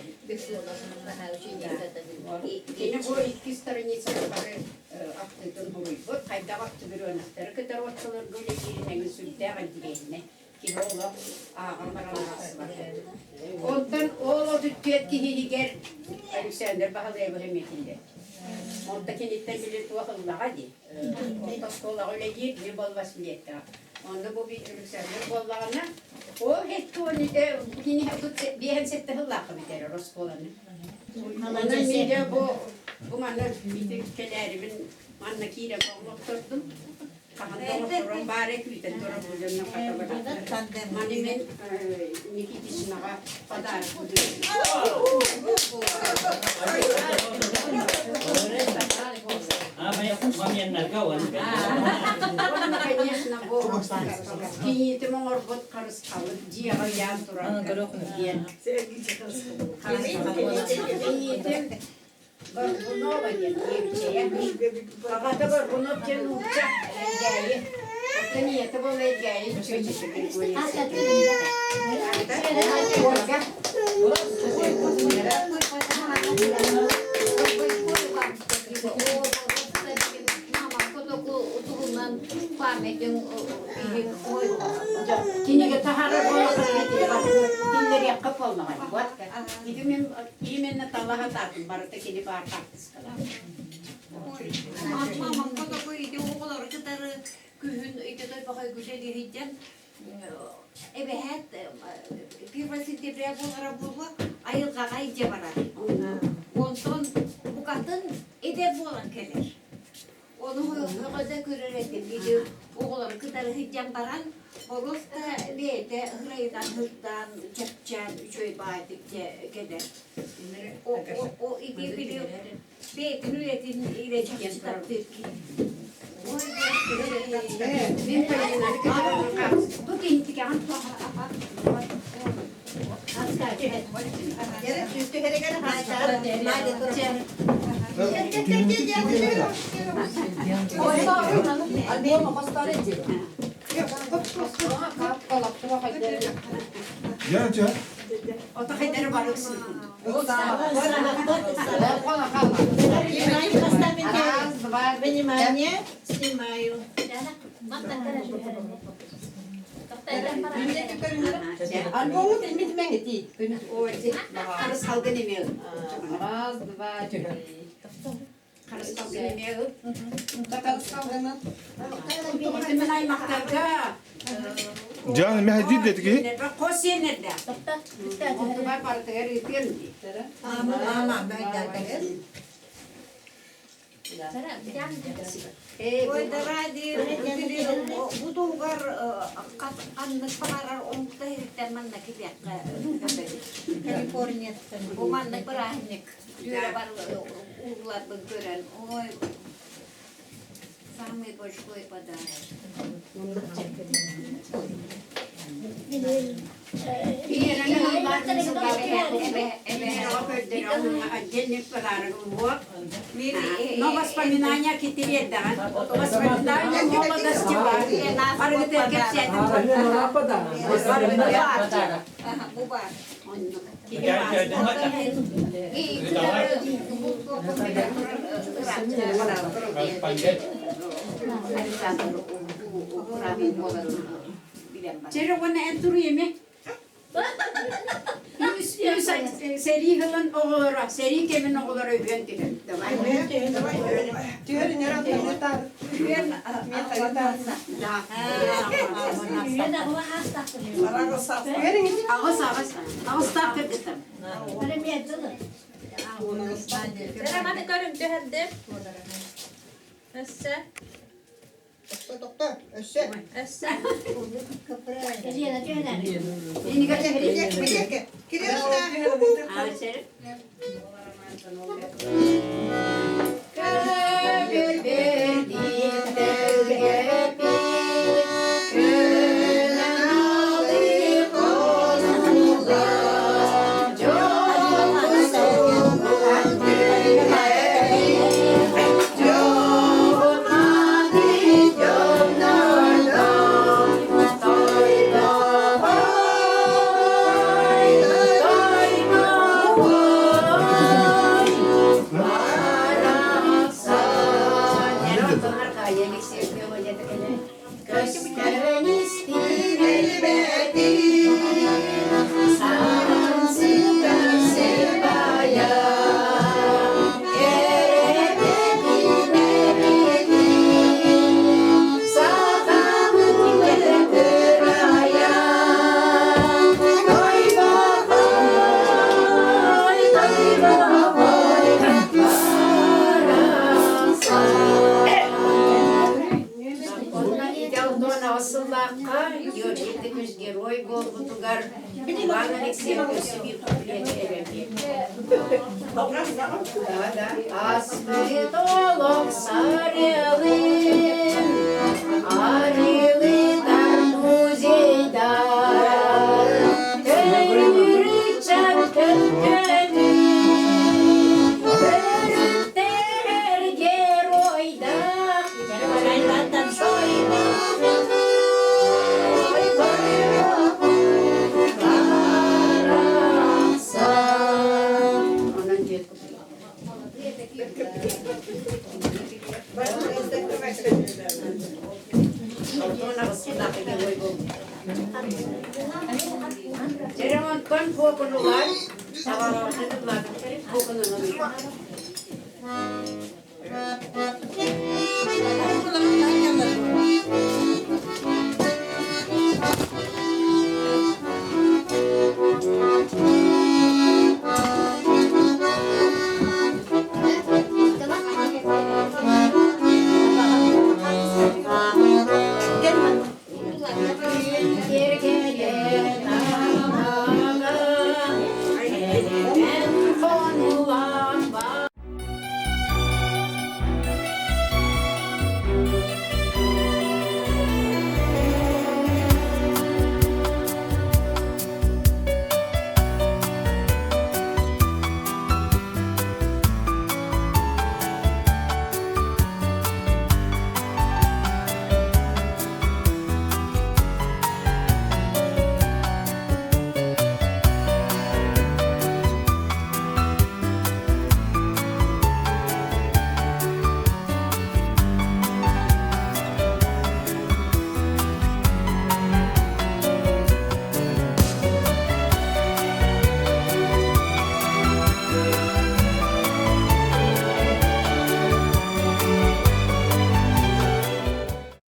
Кини бу икки страницаны бары ахтыытын суруйбут, хайдах октябренахтары кытары оччолорго үлэлиирин эҥин сүрдээх интириэһинэй. Киһи олох ааҕан баран аахсыбат. Онтон ол 34 киһи иһигэр Александр Баһылаевич эмиэ киллэрбит. Онто киниттэн били туох ыллаҕа дии. Орто оскуолаҕа үлэлиир, мин буолбас билиэттээх. Онно бу Александр буоллаҕына, ол һэттуоните кини биэһэн сэттэ сыллаахха бүтэрэр оскуоланы. Онон мин дьэ бу бу манна ити кэлээрибин манна киирэн оҥоттордум. Хаһан да оҥотторон баара күүтэн турар бу дьонно хата Маны мен Никитичнаҕа подарок Уонна, конечно, бу кийиитим оҥорбут харысхалыт дьиэҕэ ыйаан турар диэн. Кийиитим Горбунова диэн диэбичэйэ. Аҕата Горбунов диэн нуучча Элгээйи. Оттон ийэтэ буолла Элгээйи чүөчэтэ Григорий. Ольга. Кинигэ таһаарар киллэриэххэ буоллаҕай. Вот. Ити мин именно талаһа таатын барыта кини баар хаартыскалаах. Мамам такой ити оҕолору кытары күһүн ити тойбохой күлэлиһийден эбэһээт 1 сентября буолара буолуо айылҕаҕа илдьэ барар. Онтон букатын эдэр буолан кэлэр. Ону өҕөдө көрөр этим. Ити оҕолору кытары сылдьан баран, боруоста бэйэтэ ырайынан сырдаан, чэпчээн, үчүгэй баайдык кэлэр. О ити били бэйэтин үлэтин илэ чахчы таптыыр киһи. Мин Полинаны кытары Тут интикэҕин Внимание, снимаю. Альбому билмит ити. Харыс халгын эмиэ. Раз, два, три. Харыс халгын эмиэ. Мен аймақтарга Жан мехдид дедики. Қос сиэннерде. Онтубар барытыгар ыытыам дии. Ой, давай, бу туһугар ханнык баҕарар омукта иһиттэн манна килиэххэ Калифорнияттан. Бу маннык бырааһынньык түөрэ бар уулларбын көрөн, ой, самый большой подарок. Но воспоминания китериэддэҕин. Воспоминания молодости бар. Барыгытыгар кэпсээтим. Бу бар. Чere уонна эн туруйами. Сэрии хылын оҕолоро, сэрии кэмин оҕолоро үһүөн түһэн. Давай. Түһэн Аҕыс аҕыс аҕыстаах кыргыттар. Маны көрүм түһэрдим. Өссө. Тохто, өссө. Өссө. Елена түһэнэр. Георгий Тыкыш герой буолбутугар Иван Алексеевич өссө биир куплеты эбэбиэ. Аспыт олох сарыалын, арылытар музейдар, Төрүрүччат көнкөнү, өрүттэр геройдар, Онон дьиэт Ремонттан куокунулар, куокунулар.